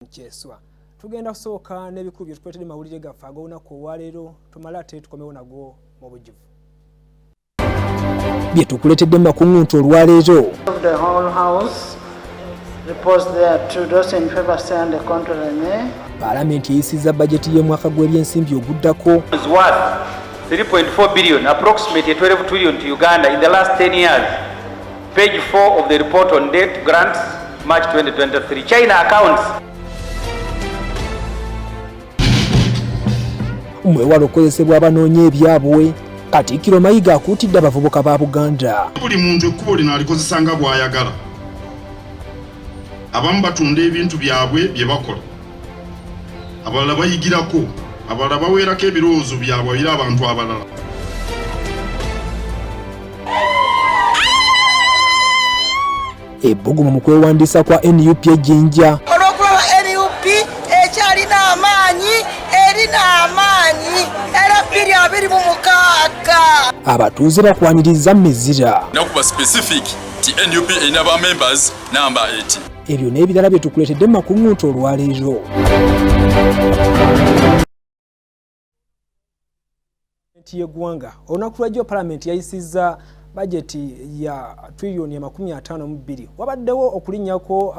Kyeswa. Tugenda kusooka n'ebikulu bye tukuleetedde mu mawulire gaffe ag'olunaku olwaleero, tumale ate tukomewo nago mu bujjuvu. Bye tukuleetedde mu makuŋŋunta olwaleero. Of the whole house reports there to those in favor say and the contrary nay. Paalamenti eyisizza bajeti y'omwaka gw'ebyensimbi oguddako. Is worth 3.4 billion, approximately 12 trillion to Uganda in the last 10 years. Page 4 of the report on debt grants, March 2023. China accounts. Mwewale okukozesebwa abanoonya ebyabwe. Katikkiro Mayiga akuutidde abavubuka ba Buganda. Buli muntu ekkubo lino alikozesa nga bw'ayagala. Abamu batunda ebintu byabwe bye bakola, abalala bayigirako, abalala baweerako ebirowoozo byabwe eri abantu abalala. Ebbugumu mu kwewandiisa kwa NUP e Jinja. Olw'okulaba NUP ekyalina amaanyi, erina amaanyi era 2026. Abatuuze bakwaniriza mizira. Nakuba specific ti NUP erina ba members namba 80. Ebyo n'ebirala bye tukuleetedde mu makuŋŋunta olwaleero. Y'eggwanga olunaku lwajjo palamenti yayisizza bajeti ya triliyoni 52. Wabaddewo okulinnyako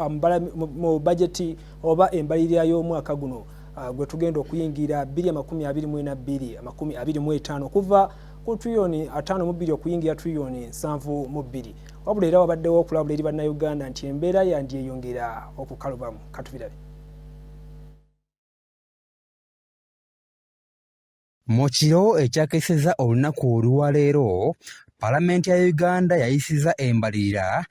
mu bajeti oba embalirira y'omwaka guno gwe tugenda okuyingira 2024 25 okuva ku triliyoni 52 okuyingira triliyoni 72. Wabula era wabaddewo okulabula eri bannayuganda nti embeera yandyeyongera okukalubamu. Katubirabe. Mu kiro ekyakeseza olunaku olwaleero, Palamenti ya Uganda yayisizza embalirira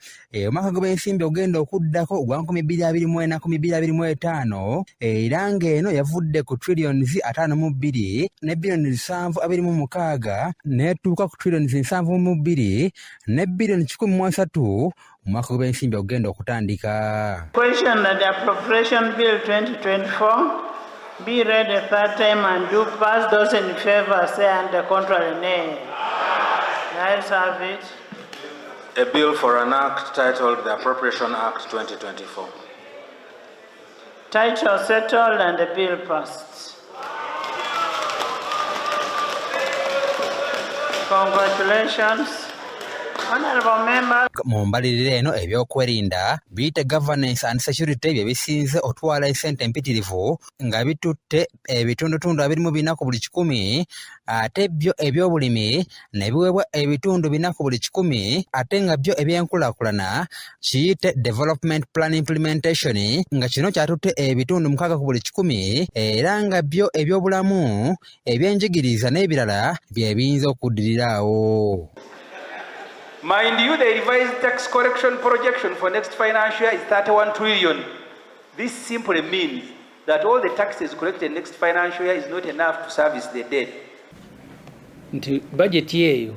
omwaka gw'ensimbi ogenda okuddako ogwa 2024 2025, era ng'eno yavudde ku trillions 52 ne billioni 726 n'etuuka ku trillions 72 ne billioni 130 mu mwaka gw'ensimbi ogenda okutandika. Question that the Appropriation Bill 2024 be read a third time and do pass. Those in favor say and the contrary nay. The ayes have it. A bill for an act titled the Appropriation Act 2024. Title settled and the bill passed. Congratulations. Honorable members. Mu mbalirira eno ebyokwerinda biyite governance and security bye bisinze otwala esente empitirivu nga bitutte ebitundutundu 24 ku buli kikumi, ate byo ebyobulimi ne biweebwa ebitundu 4 ku buli kikumi, ate nga byo ebyenkulaakulana kiyite development plan implementation nga kino kyatutte ebitundu 6 ku buli kikumi, era nga byo ebyobulamu, ebyenjigiriza n'ebirala bye biyinza okuddiriraawo. Mind you, the revised tax correction projection for next financial year is 31 trillion. This simply means that all the taxes collected next financial year is not enough to service the debt. Nti bajeti eyo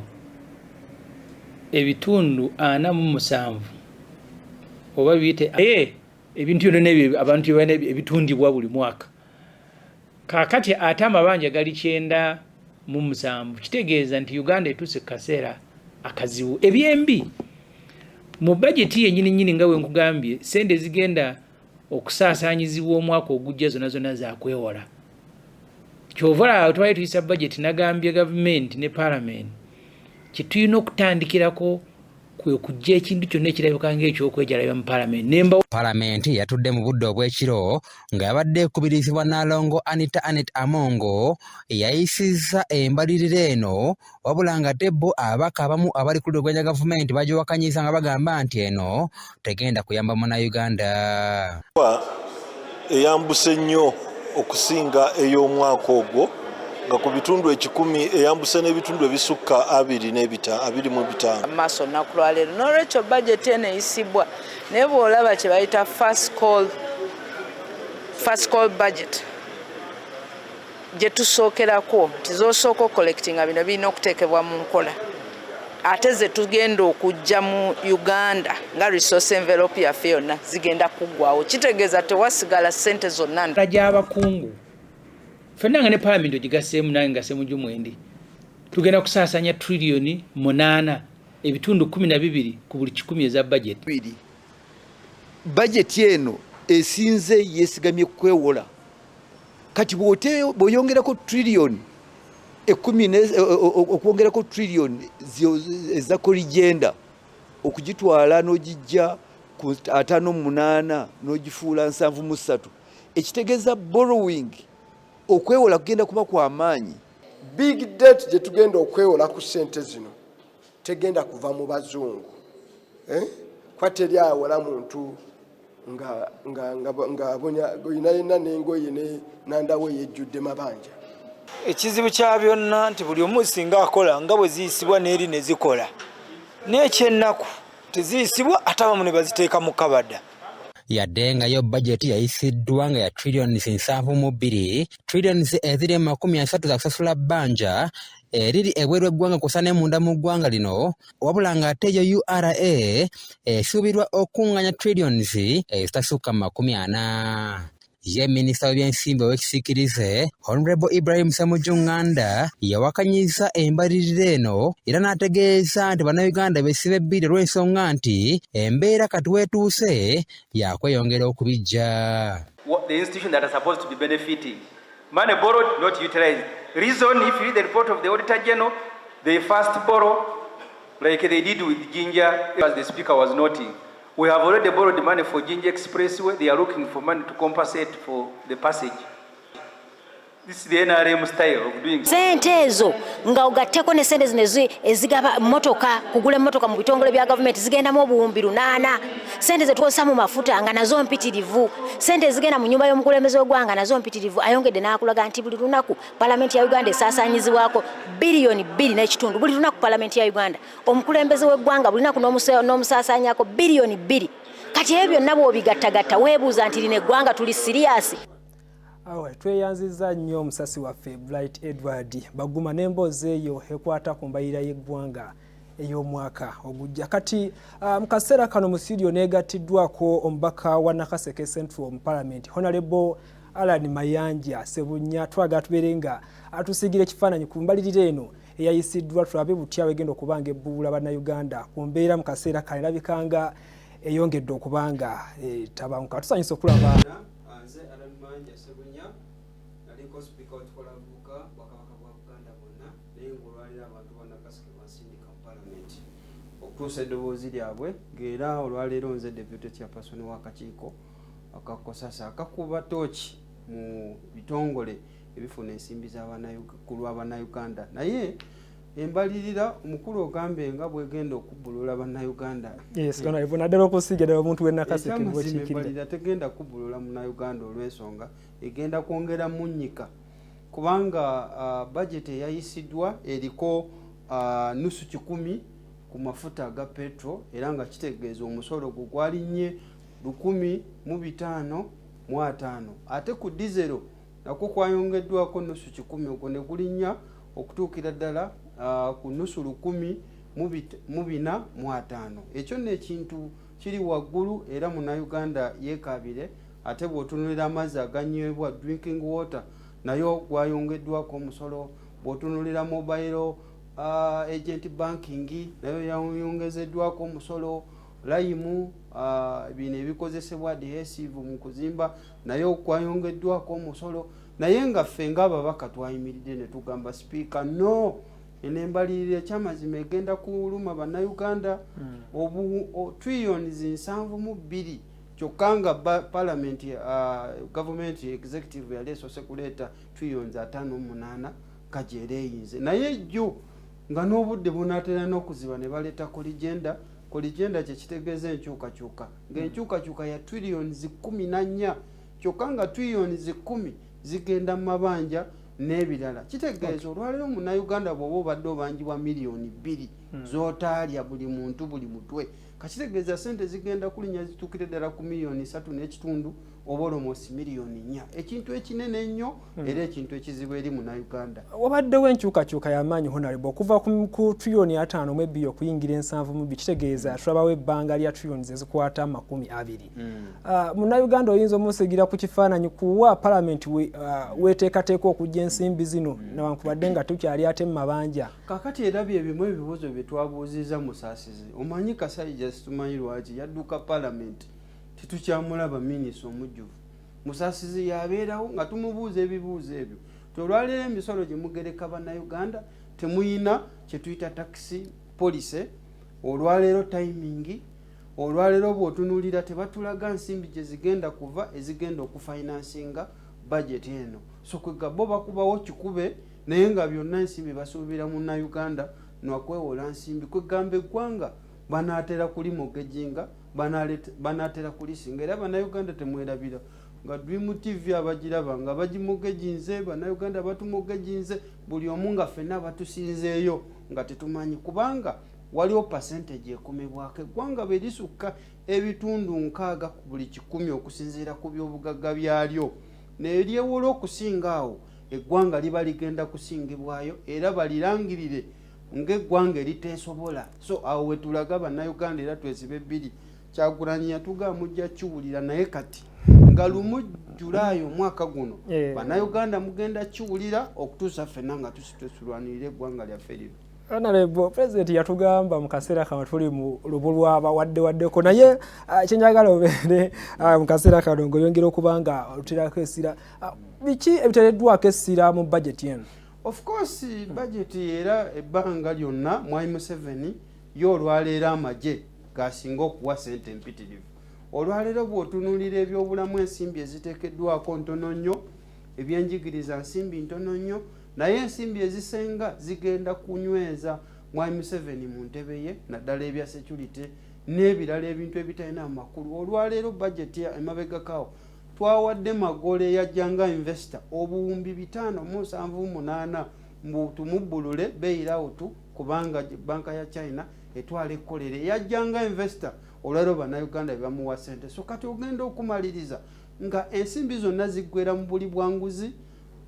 ebitundu 47 oba biyite ebintu byonna ebyo abantu bye balina ebitundibwa buli mwaka. Kaakati ate amabanja gali 97, kitegeeza nti Uganda etuuse ku kaseera akazibu. Ebyembi mu bajeti yennyini nnyini nga bwe nkugambye, ssente zigenda okusaasaanyizibwa omwaka ogujja zonna zonna zakwewola. Kyova olaba twali tuyisa bajeti, nagambye gavumenti ne paalamenti kye tulina okutandikirako kwe kujja ekintu kyonna ekirabika ng'ekyokwejalabya mu paalamenti. Nemba Paalamenti yatudde mu budde obw'ekiro nga yabadde ekubirizibwa Nnaalongo Anita Annet Amongo eyayisizza embalirira eno, wabula nga ate bo ababaka abamu abali ku ludda olw'enya gavumenti bagiwakanyiza nga bagamba nti eno tegenda kuyamba munnayuganda. Eyambuse nnyo okusinga ey'omwaka ogwo, nga ku bitundu 100 eyambuse n'ebitundu ebisukka 25. Maaso olunaku lwaleero n'olwekyo bajeti eno eyisibwa, naye bw'olaba kye bayita first call budget gye tusookerako nti z'osooka ocollectinga, bino birina okuteekebwa mu nkola, ate ze tugenda okujja mu Uganda nga resource envelope yaffe yonna zigenda kuggwawo, kitegeeza tewasigala ssente zonna. Gy'abakungu ffenna nga ne paalamenti ogigasseemu, nange nga Ssemujju mwendi, tugenda kusaasaanya triliyoni 8 ebitundu 12 ku buli kikumi eza bajeti. Bajeti eno Esinze yesigamye kwewola. Kati bw'oyongerako trillion ekumi, okwongerako trillion eza corrigenda, okugitwala n'ogijja ku 58 n'ogifuula 73, ekitegeeza borrowing, okwewola kugenda kuba kwa maanyi. Big debt gye tugenda okwewola ku ssente zino tegenda kuva mu bazungu, eh? Kuba teri awola muntu nga abonya oyina yenna n'engoye ne nandawo eyejjudde mabanja. Ekizibu kya byonna nti buli omu singa akola nga bwe ziyisibwa n'eri ne zikola, n'ekyennaku teziyisibwa, ate abamu ne baziteeka mu kabada. Yadde nga yo bajeti yayisiddwa nga ya trillions 72, trillions eziri mu 30 za kusasula bbanja eriri ebweru eggwanga kusa ne munda mu ggwanga lino, wabula ng'ate yo URA esuubirwa okuŋŋanya trillions ezitasukka 40. Ye minisita w'ebyensimbi ow'ekisiikirize, Honorable Ibrahim Ssemujju Nganda, yawakanyiza embalirira eno era n'ategeeza nti Bannayuganda besiba ebbiri olw'ensonga nti embeera kati weetuuse yakweyongera okubijja. The institutions that are supposed to be benefiting. Money borrowed, not utilized. Reason, if you read the report of the Auditor General, they first borrow, like they did with Jinja, as the Speaker was noting. We have already borrowed money for Jinja Expressway. They are looking for money to compensate for the passage. This is the NRM style of doing. Sente ezo nga ogatteko ne sente zino ezigaba motoka, kugula emmotoka mu bitongole bya gavumenti, zigendamu 800,000. Sente zetukozesa mu mafuta nga nazo mpitirivu. Sente ezigenda mu nyumba y'omukulembeze w'eggwanga nazo mpitirivu. Ayongedde n'akulaga nti buli lunaku palamenti ya Uganda esaasaanyizibwako biliyoni 2.5. Buli lunaku palamenti ya Uganda, omukulembeze w'eggwanga, buli lunaku n'omusaasaanyako biliyoni 2. Kati ebyo byonna bw'obigattagatta, weebuuza nti lino eggwanga tuli serious? Awe tweyanzizza nnyo omusasi waffe Bright Edward Baguma n'emboozi eyo ekwata ku mbalirira y'eggwanga ey'omwaka ogujja. Kati mu kaseera kano mu studio neegattiddwako omubaka wa Nakaseke Central mu Parliament, Honorable Alan Mayanja Ssebunya. Twagala tubeere nga atusiigira ekifaananyi ku mbalirira eno eyayisiddwa, tulabe butya wegenda okuba nga ebbuula Bannayuganda ku mbeera mu kaseera kano erabika nga eyongedde okuba nga tabanguka. Tusanyusa okulaba. Nze Alan Mayanja Ssebunya, naliko sipiika w'olukiiko lw'abavubuka bwakabaka bwa Buganda bwonna, naye ng'olwaliro abantu ba Nakaseke bansindika mu palamenti okutuusa eddoboozi lyabwe, ng'era olwaleero nze deputy chairperson w'akakiiko aka COSASE akakuba tooki mu bitongole ebifuna ensimbi ku lw'Abannayuganda. Naye embalirira, omukulu, ogambe nga bwegenda okubbulula Bannayuganda. Yes, honorable, naddala okusiiga ddala omuntu w'e Nakaseke. Ekyamazima, bw'okiikirira. Embalirira tegenda kubbulula Munnayuganda olw'ensonga egenda kwongera munnyika, kubanga budget eyayisiddwa eriko nusu kikumi ku mafuta aga petrol, era nga kitegeeza omusolo gwo gwalinnye 1550. Ate ku dizero nakwo kwayongeddwako nusu kikumi, ogwo ne gulinnya okutuukira ddala ku nusu 1450. Ekyo nno ekintu kiri waggulu, era Munnayuganda yeekabire. Ate bw'otunulira amazzi aganywebwa, drinking water, nayo gwayongeddwako omusolo. Bw'otunulira mobile agent banking, nayo yayongezeddwako omusolo. Lime, bino ebikozesebwa, adhesive mu kuzimba, nayo kwayongeddwako omusolo. Naye nga ffe ng'ababaka twayimiridde ne tugamba sipiika, no, eno embalirira ekyamazima egenda kuluma Bannayuganda. Obu trillions 72, kyokka nga parliament, government executive yali esoose kuleeta trillions 58 nga gyereeyinze, naye jjo nga n'obudde bunaatera n'okuziba ne baleeta corrigenda. Corrigenda kyekitegeeza enkyukakyuka, ng'enkyukakyuka ya trillions 14, kyokka nga trillions 10 zigenda mu mabanja n'ebirala. Kitegeeza olwaleero Munnayuganda bw'oba obadde obanjibwa miliyoni 2 z'otaalya, buli muntu, buli mutwe, kakitegeeza sente zigenda kulinnya zituukire ddala ku miliyoni 3.5 oba almost miliyoni 4, ekintu ekinene ennyo era ekintu ekizibu eri Munnayuganda. Wabaddewo enkyukakyuka y'amaanyi, honorable, okuva ku trillioni 52 okuyingira 72. Kitegeeza tulabawo ebbanga lya trillions ezikwata 20. Munnayuganda oyinza omusigira ku kifaananyi kuwa palamenti weteekateeka okujja ensimbi zino, newankubadde nga tukyali ate mu mabanja? Kakati era byebimu ebibuuzo bye twabuuzizza Musaasizi. Omanyi Kasaija, situmanyi lwaki yadduka palamenti. Tetukyamulaba minisita omujjuvu. Musasizi yabeerawo nga tumubuuza ebibuuzo ebyo ti olwaleero emisolo gye mugereka Bannayuganda temuyina kyetuyita tax policy, olwaleero timing, olwaleero bw'otunuulira tebatulaga nsimbi gye zigenda kuva ezigenda okufinansinga budget eno. So kwega bo bakubawo kikube, naye nga byonna ensimbi basuubira Munnayuganda nwakwewola nsimbi. Kwegamba eggwanga banaatera kulimortgaginga, banaatera kulisinga. Era Bannayuganda temwerabira nga Dream TV abagiraba nga bagimortgaginze, Bannayuganda batumortgaginze buli omu, nga ffenna batusinzeeyo nga tetumanyi, kubanga waliwo percentage ekomebwako eggwanga bwe lisukka 60 ku buli 100 okusinziira ku byobugagga byalyo, neryewola okusinga awo, eggwanga liba ligenda kusingibwayo era balirangirire ng'eggwanga eriteesobola. So awo wetulaga Bannayuganda era twesibe ebbiri. Kyagulanyi yatugamba mujja kiwulira, naye kati nga 1 Julaayi omwaka guno Bannayuganda mugenda kiwulira okutuusa ffenna nga tusitwesulwanirira eggwanga lyaffe lino. Honorable President yatugamba mu kaseera kano tuli mu lubu lwaba wadde waddeko, naye kyenjagala obeere mu kaseera kano ng'oyongera okuba nga otuteerako essira, biki ebiteereddwako essira mu budget eno? Of course, budget era ebbanga lyonna Mwami Museveni ye olwaleero amagye gasinga okuwa sente empitirivu. Olwaleero bw'otunuulira ebyobulamu, ensimbi eziteekeddwako ntono nnyo, ebyenjigiriza nsimbi ntono nnyo, naye ensimbi ezisenga zigenda kunyweza Mwami Museveni mu ntebe ye, naddala ebya security n'ebirala, ebintu ebitalina amakulu. Olwaleero budget emabegakaawo twawadde Magole eyajjanga investor 578,000 mbu tumubbulule bailout, kubanga banka ya China etwala ekkolere. Eyajjanga investor, olwaleero Bannayuganda bebamuwa sente. So kati ogenda okumaliriza nga ensimbi zonna ziggwera mu buli bwanguzi,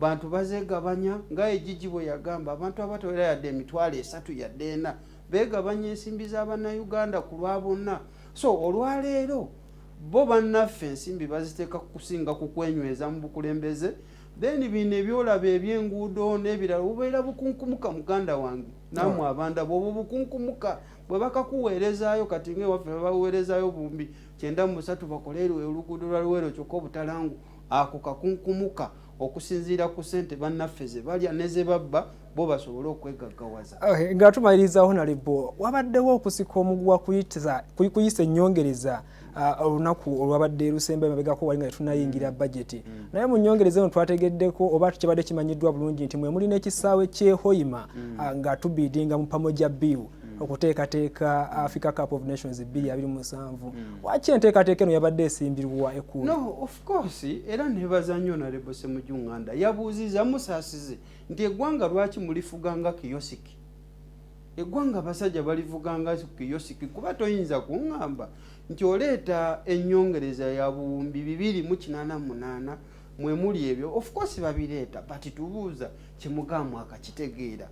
bantu bazeegabanya nga Egigi bwe yagamba, abantu abatawera yadde 30,000 yadde 4 beegabanya ensimbi z'Abannayuganda ku lwa bonna. So olwaleero bo bannaffe ensimbi baziteeka kusinga ku kwenyweza mu bukulembeze. Then bino ebyolaba ebyenguudo n'ebirala bubeera bukunkumuka. Muganda wange, nammwe abanda bwobwo bukunkumuka bwe bakakuweerezaayo. Kati ngaewaffe babaweerezaayo 93,000 bakole oluguudo lwa Luweero, kyokka obutalangu ako kakunkumuka okusinziira ku ssente bannaffe ze balya ne ze babba bo basobole okwegaggawaza. Nga tumaliriza, Honorable, wabaddewo okusika omuguwa kuyisa ennyongereza olunaku olwabadde lusemba emabegako wali nga tetunayingira bajeti. Naye mu nnyongereza eno twategeddeko oba kibadde kimanyiddwa bulungi nti mwe mulina ekisaawe ky'e Hoima nga tubidinga mu Pamoja Bill okuteekateeka Africa Cup of Nations 2027. Waki enteekateeka eno yabadde esimbirwa ekkuuli? No, of course, era nebaza nnyo Honorable Ssemujju Nganda yabuuziza Musaasizi nti eggwanga lwaki mulifuga nga kiyosiki? Eggwanga abasajja balivuga nga kiyosiki, kuba toyinza kuŋŋamba nti oleeta ennyongereza ya 2,088 mwe muli ebyo. Of course babireeta, but tubuuza kyemugamwa akakitegeera.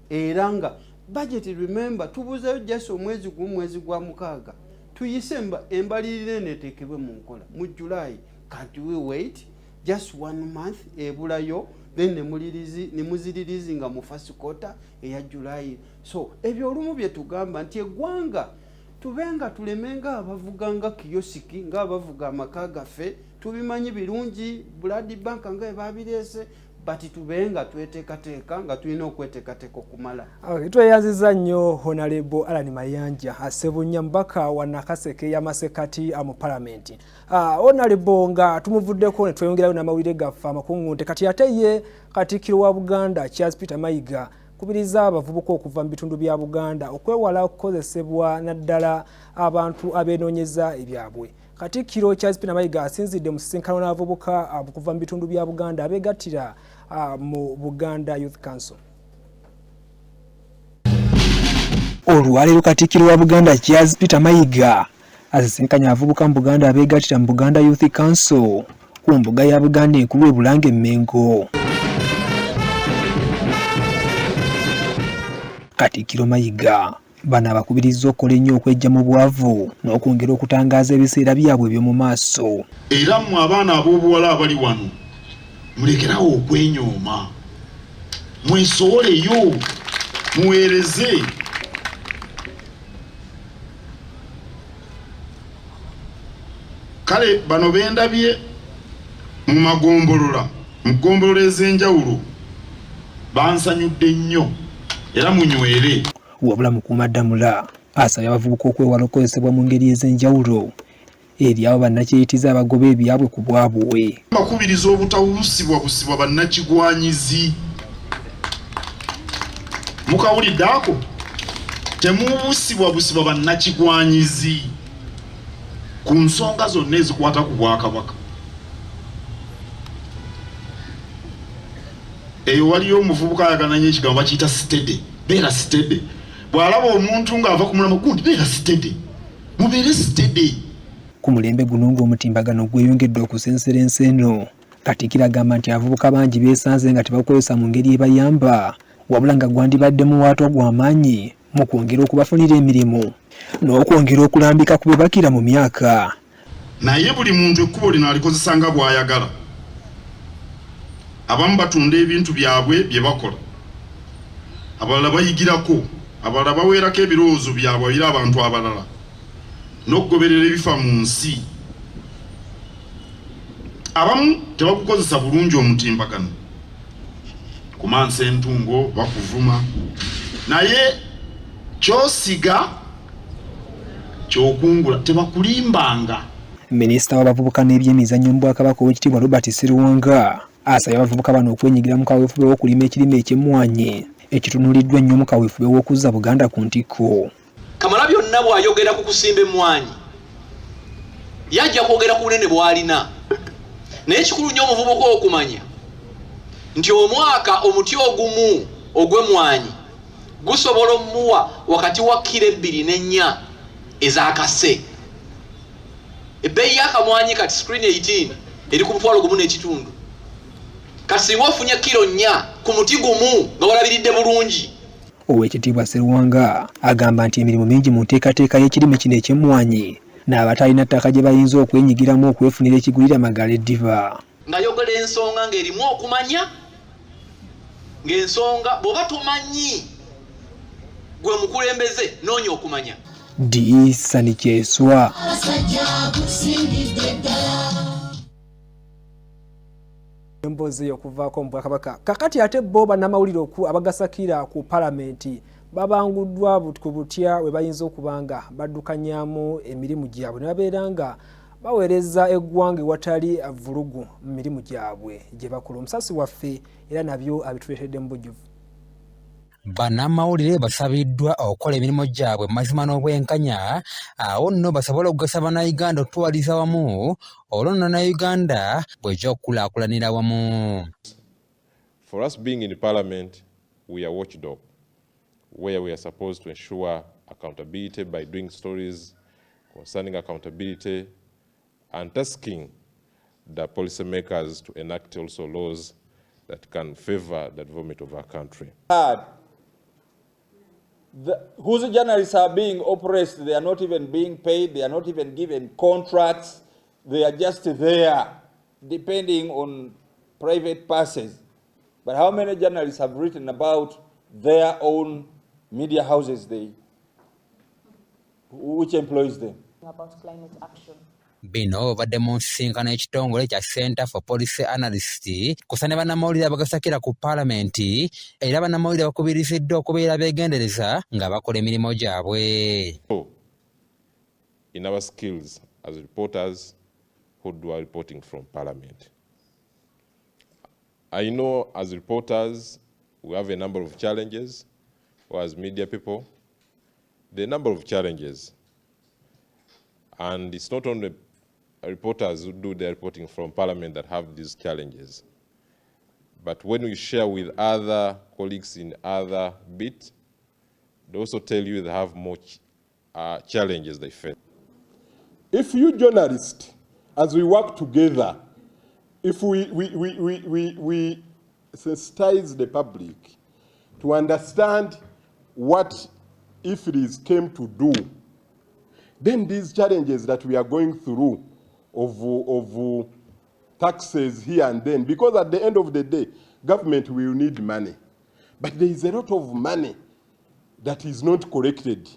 Era nga budget, remember, tubuuzayo just omwezi gumu, mwezi gwa mukaaga, tuyise embalirira eno eteekebwe mu nkola mu July. Can't we wait just one month ebulayo, then nemuziririzi nga mu first quarter eya July? So ebyo olumu bye tugamba nti eggwanga tube nga tuleme nga abavuga nga kiyosiki, ngaabavuga amaka gaffe. Tubimanyi birungi blood bank nga ebabireese, but tube nga tweteekateeka, nga tulina okweteekateeka okumala. Tweyanziza nnyo Honorable Alan Mayanja Ssebunya, mubaka wa Nakaseke y'amasekati mu palamenti. Honorable nga tumuvuddeko ne tweyongerayo n'amawulire gaffe amakuŋŋunte. Kati ate ye Katikkiro wa Buganda Charles Peter Mayiga kubiriza abavubuka okuva mu bitundu bya Buganda okwewala okukozesebwa, naddala abantu abeenoonyeza ebyabwe. Katikkiro Charles Peter Mayiga asinzidde mu sisinkano n'abavubuka okuva mu bitundu bya Buganda abeegattira mu Buganda Youth Council. Olwaleero Katikkiro wa Buganda Charles Peter Mayiga asisinkanye abavubuka mu Buganda abeegattira mu Buganda Youth Council ku mbuga ya Buganda enkulu e Bulange e Mmengo. Katikkiro Mayiga bano abakubirizza okukola ennyo okweggya mu bwavu n'okwongera okutangaaza ebiseera byabwe eby'omu maaso. Era mmwe abaana ab'obuwala abali wano, mulekerawo okwenyooma, mwesowoleyo muweereze. Kale bano bendabye mu magombolola mu ggombolola ez'enjawulo bansanyudde nnyo era munywere. Wabula Mukuumaddamula asabye abavubuka okwewala okukozesebwa mu ngeri ez'enjawulo eri abo bannakyeyitiza abagoba ebyabwe ku bwabwe. Mbakubiriza obutawusibwabusibwa bannakigwanyizi. Mukawulidde ako? Temubusibwabusibwa bannakigwanyizi ku nsonga zonna ezikwata ku Bwakabaka. Eyo waliyo omuvubuka ayagala nnyo ekigambo bakiyita steady. Beera steady. Bw'alaba omuntu ng'ava ku mulamwa gundi, beera steady. Mubeere steady. Ku mulembe guno ng'omutimbagano gweyongedde okusensera ensi eno, Katikkiro agamba nti abavubuka bangi beesanze nga tebagukozesa mu ngeri ebayamba wabula nga gwandibadde muwaatwa gwa maanyi mu kwongera okubafunira emirimu n'okwongera okulambika ku be bakira mu myaka. Naye buli muntu ekkubo lino alikozesa nga bw'ayagala. Abamu batunda ebintu byabwe bye bakola, abalala bayigirako, abalala baweerako ebirowoozo byabwe eri abantu abalala n'okugoberera ebifa mu nsi. Abamu tebagukozesa bulungi omutimbagano, kumansa entungo, bakuvuma, naye ky'osiga ky'okungula, tebakulimbanga. Minisita w'abavubuka n'ebyemizannyo mu Bwakabaka Oweekitiibwa Robert Sserwanga asabye abavubuka bano okwenyigira mu kaweefube w'okulima ekirime eky'emmwanyi ekitunuuliddwa ennyo mu kaweefube w'okuzza Buganda ku ntikko. Kamalabyonna bw'ayogera ku kusimba emmwaanyi yajja kwogera ku bunene bw'alina, naye kikulu nnyo omuvubuka okumanya nti omwaka omuti ogumu ogw'emmwanyi gusobola omuwa wakati wa kiro ebbiri n'ennya ez'akase. Ebbeeyi y'akamwanyi kati screen 18 eri ku mutwalo gumu n'ekitundu. Kati singa ofunye kiro nnya ku muti gumu nga walabiridde bulungi. Oweekitiibwa Sserwanga agamba nti emirimu mingi mu nteekateeka y'ekirime kino eky'emmwanyi n'abatalina ttaka gye bayinza okwenyigiramu okwefunira ekigulira magala eddiba. Ngayogera ensonga ng'erimu okumanya, ng'ensonga bw'oba tomanyi gwe mukulembeze noonya okumanya. Diisani Kyeswa. Emboozi eyo okuvaako mu Bwakabaka. Kakati ate bo bannamawulire abagasakira ku palamenti babanguddwa ku butya we bayinza okuba nga baddukanyaamu emirimu gyabwe ne babeera nga baweereza eggwanga ewatali vvulugu mu mirimu gyabwe gye bakola. Omusasi waffe era nabyo abituleetedde mu bujjuvu. Bannamawulire basabiddwa okukola emirimu gyabwe mu mazima n'obwenkanya awo nno basobole okugasa Bannayuganda okutwaliza wamu olwo nno Bannayuganda bw'ejja okukulaakulanira wamu. For us being in parliament, we are watchdog, where we are supposed to ensure accountability by doing stories concerning accountability and tasking the policymakers to enact also laws that can favor the development of our country. Whose journalists are being oppressed, they are not even being paid, they are not even given contracts, they are just there, depending on private passes. But how many journalists have written about their own media houses which employs them? About climate action. Bino babadde mu nsisinkano y'ekitongole kya Center for Policy Analyst kusa ne bannamawulire abagasakira ku paalamenti era bannamawulire bakubiriziddwa okubeera beegendereza nga bakola emirimu gyabwe. In our skills as reporters who do our reporting from Parliament. I know as reporters we have a number of challenges, or as media people, the number of challenges. And it's not only reporters who do their reporting from Parliament that have these challenges. But when we share with other colleagues in other bits, they also tell you they have more challenges they face. If you journalists, as we work together, if we sensitize the public to understand what IFRIS came to do, then these challenges that we are going through of taxes here and then, because at the end of the day, government will need money. But there is a lot of money that is not collected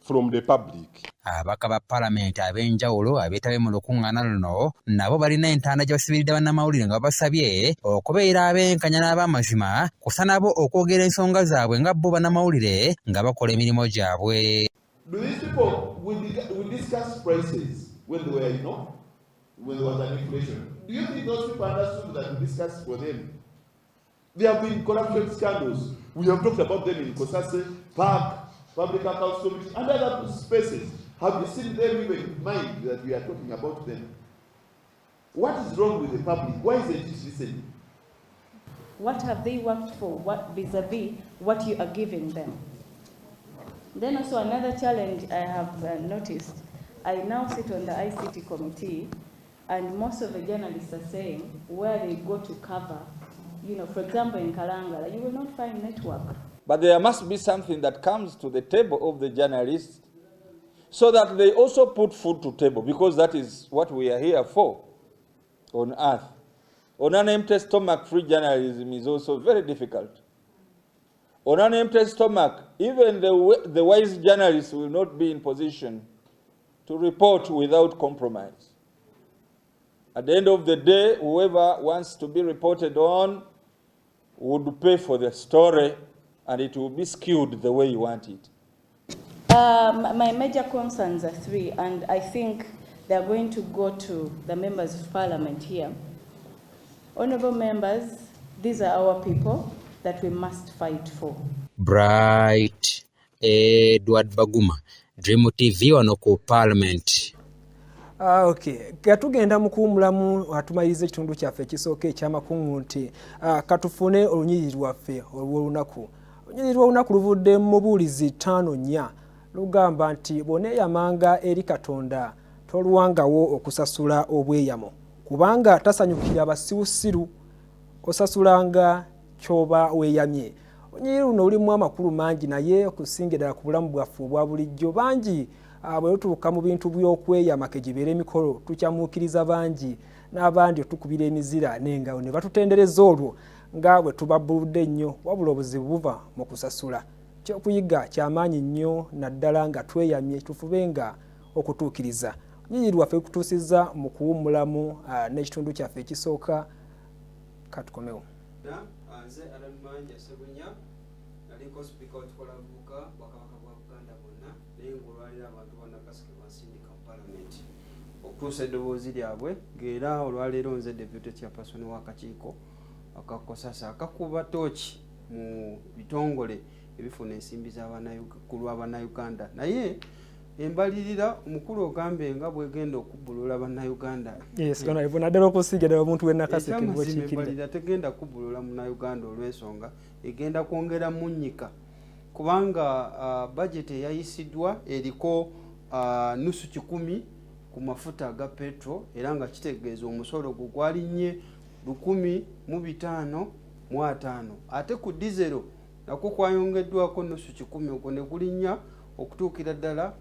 from the public. Ababaka ba palamenti ab'enjawulo abeetabye mu lukuŋŋaana luno nabo balina entanda gye basibiridde bannamawulire nga babasabye okubeera abenkanya n'ab'amazima kusa nabo okwogera ensonga zaabwe nga bo bannamawulire nga bakola emirimu gyabwe. Do these people, we discussed prices when they were, you know, when there was an inflation. Do you think those people understood that we discussed for them? There have been corruption scandals. We have talked about them in COSASE, PAC, Public Accounts Committee, and other spaces. Have you seen them even mind that we are talking about them? What is wrong with the public? Why isn't it listening? What have they worked for? What vis-a-vis what you are giving them? Then also another challenge I have noticed, I now sit on the ICT committee, and most of the journalists are saying where they go to cover, for example in Kalangala, you will not find network. But there must be something that comes to the table of the journalists so that they also put food to table, because that is what we are here for on earth. On an empty stomach, free journalism is also very difficult. On an empty stomach, even the wise journalists will not be in position to report without compromise. At the end of the day, whoever wants to be reported on would pay for the story, and it will be skewed the way you want it. My major concerns are three, and I think they are going to go to the members of parliament here. Honorable members, these are our people that we must fight for. Bright Edward Baguma, Dream TV wano ku Parliament. Okay. Katugenda mu kuwummulamu atumaliriza ekitundu kyaffe ekisooka ekyamakungu nti katufune olunyiriri lwaffe olw'olunaku. Olunyiriri lw'olunaku luvudde mu Mubuulizi 5:4, lugamba nti bw'oneeyamanga eri Katonda tolwangawo okusasula obweyamo, kubanga tasanyukira basirusiru, osasulanga ky'oba weeyamye. Olunyiriri luno lulimu amakulu mangi, naye okusinga ddala ku bulamu bwaffe obwa bulijjo. Bangi bwe lutuuka mu bintu by'okweyama, ke gibeere emikolo, tukyamuukiriza bangi n'abandi otukubira emizira n'engalo ne batutendereza olwo nga bwe tubabbuludde ennyo, wabula obuzibu buva mu kusasula. Kyokuyiga kyamaanyi nnyo, naddala nga tweyamye tufubenga okutuukiriza. Olunyiriri lwaffe lukutuusizza mu kuwummulamu n'ekitundu kyaffe ekisooka. Katukomewo. Nze Alan Manja Ssebunya, naliko sipiika w'olukiiko lw'abavubuka bwakabaka bwa Buganda bwonna, naye ng'olwaliro abantu ba Nakaseke bansindika mu palamenti okutuusa eddoboozi lyabwe, ng'era olwaleero nze deputy chairperson w'akakiiko aka COSASE akakuba tooki mu bitongole ebifuna ensimbi ku lw'abannayuganda. Naye embalirira omukulu ogambe nga bwegenda okubbulula bannayuganda. Yes, naddala okusinga ddala omuntu w'e Nakaseke. Ekyamazima, embalirira tegenda kubbulula munnayuganda olw'ensonga egenda kwongera munnyika, kubanga budget eyayisiddwa eriko 0.5 ku mafuta aga petro, era nga kitegeeza omusolo gwo gwalinnye 1,550, ate ku dizero nakwo kwayongeddwako 0.5, ogwo ne gulinnya okutuukira ddala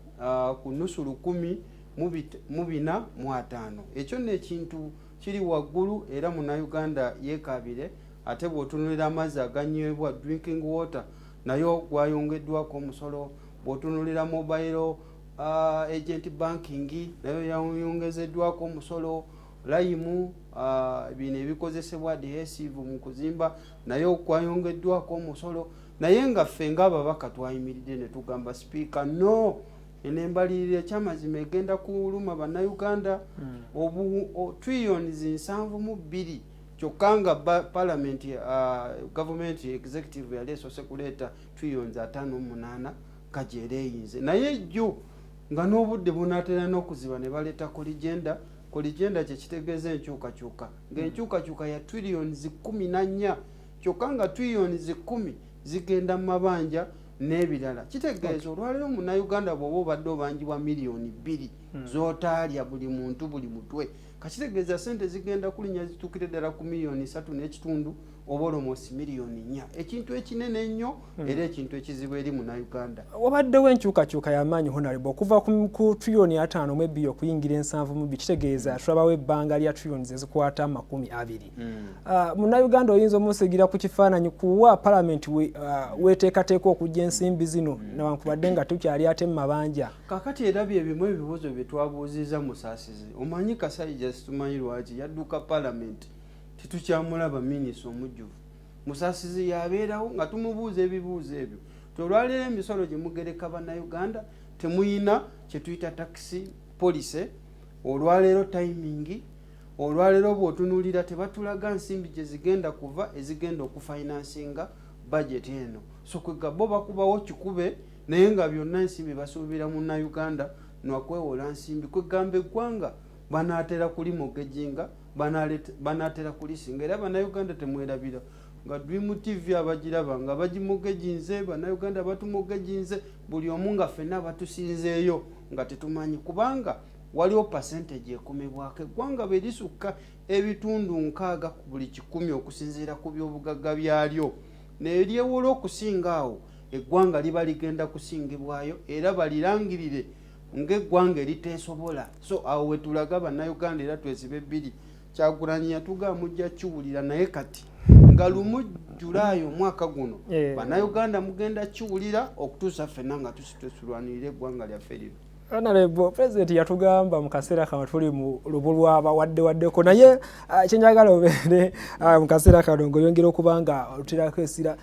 ku 0.5 1450. Ekyo nno ekintu kiri waggulu era munnayuganda yeekaabire. Ate bw'otunuulira amazzi aganywebwa, drinking water, nayo gwayongeddwako omusolo. Bw'otunuulira mobile agent banking, nayo yayongezeddwako omusolo. Lime, bino ebikozesebwa adhesive mu kuzimba, nayo kwayongeddwako omusolo. Naye nga ffe ng'ababaka twayimiridde ne tugamba sipiika, no, eno embalirira ekyamazima egenda kuluma bannayuganda. Obu trillions 72, kyokka nga parliament, government executive yali esoose kuleeta trillions 58 nga gyereyinze, naye jjo nga n'obudde bunaatera n'okuziba ne baleeta corrigenda. Corrigenda kyekitegeeza enkyukakyuka, ng'enkyukakyuka ya trillions 14, kyokka nga trillions 10 zigenda mu mabanja n'ebirala. Kitegeeza olwaleero munnayuganda bw'oba obadde obanjibwa miliyoni 2 Z'otaalya buli muntu buli mutwe. Kakitegeeza sente zigenda kulinnya zituukire ddala ku miliyoni 3 n'ekitundu oba olomosi miliyoni 4, ekintu ekinene ennyo era ekintu ekizibu eri Munnayuganda. Wabaddewo enkyukakyuka y'amaanyi, Honorable, okuva ku triliyoni 52 okuyingira 72. Kitegeeza tulabawo ebbanga lya triliyoni ezikwata 20. Munnayuganda oyinza omusigira ku kifaananyi kuwa palamenti weteekateeka okujja ensimbi zino, newankubadde nga tukyali ate mu mabanja? Kakati era byebimu ebibuuzo bye twabuuzizza Musaasizi. Omanyi Kasayija situmanyi lwaki yadduka palamenti, tetukyamulaba. Minisita omujjuvu Musaasizi yabeerawo nga tumubuuza ebibuuzo ebyo ti olwaleero emisolo gye mugereka Bannayuganda temuyina kyetuyita tax policy. Olwaleero timing, olwaleero bw'otunuulira tebatulaga nsimbi gye zigenda kuva ezigenda okufinancinga budget eno. So kwega bo bakubawo kikube, naye nga byonna ensimbi basuubira Munnayuganda nwakwewola nsimbi. Kwegamba eggwanga banaatera kulimortgaginga, banaatera kulisinga. Era Bannayuganda temwerabira nga Dream TV abagiraba nga bagimortgaginze, Bannayuganda batumortgaginze buli omu, nga ffenna batusinzeeyo nga tetumanyi, kubanga waliwo percentage ekomebwako eggwanga bwe lisukka 60 ku buli 100 okusinziira ku byobugagga byalyo, naye lyewola okusinga awo eggwanga liba ligenda kusingibwayo era balirangirire ng'eggwanga eriteesobola. So awo wetulaga Bannayuganda era twesiba ebbiri. Kyagulanyi yatugamba mujja kiwulira, naye kati nga 1 Julaayi omwaka guno Bannayuganda mugenda kiwulira okutuusa ffenna nga tusitwesulwanirira eggwanga lyaffe lino. Honorable, President yatugamba mu kaseera kano tuli mu lubu lwaba wadde waddeko, naye kyenjagala obeere mu kaseera kano ng'oyongera okuba nga otuterako essira,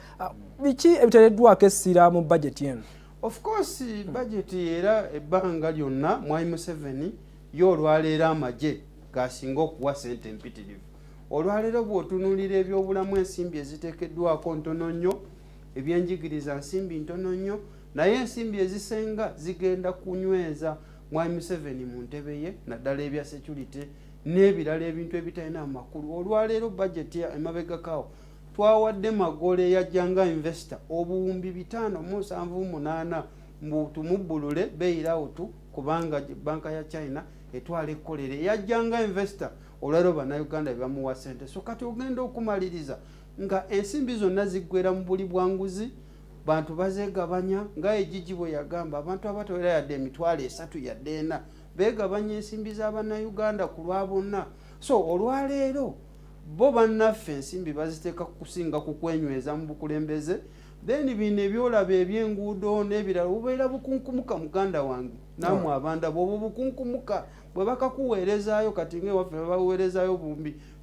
biki ebiteereddwako essira mu budget eno? Of course, budget era ebbanga lyonna Mwami Museveni ye olwaleero amagye gasinga okuwa sente empitirivu. Olwaleero bw'otunuulira ebyobulamu, ensimbi eziteekeddwako ntono nnyo, ebyenjigiriza nsimbi ntono nnyo, naye ensimbi ezisenga zigenda kunyweza Mwami Museveni mu ntebe ye, naddala ebya security n'ebirala, ebintu ebitalina amakulu. Olwaleero budget emabegakaawo twawadde Magole eyajjanga investor obuwumbi 578 mbu tumubbulule bailout, kubanga banka ya China etwala ekkolere. Eyajjanga investor olwaleero Bannayuganda bebamuwa sente. So kati ogenda okumaliriza nga ensimbi zonna ziggwera mu buli bwanguzi, bantu bazeegabanya nga egigi bwe yagamba abantu abatawera yadde 300,000 yadde 4 beegabanya ensimbi z'Abannayuganda ku lwa bonna. So olwaleero bo bannaffe ensimbi baziteeka kusinga ku kwenyweza mu bukulembeze. Then bino ebyolaba ebyenguudo n'ebirala bubeera bukunkumuka. Muganda wange, nammwe abanda bwobwo bukunkumuka bwe bakakuweerezaayo. Kati ngaewaffe babaweerezaayo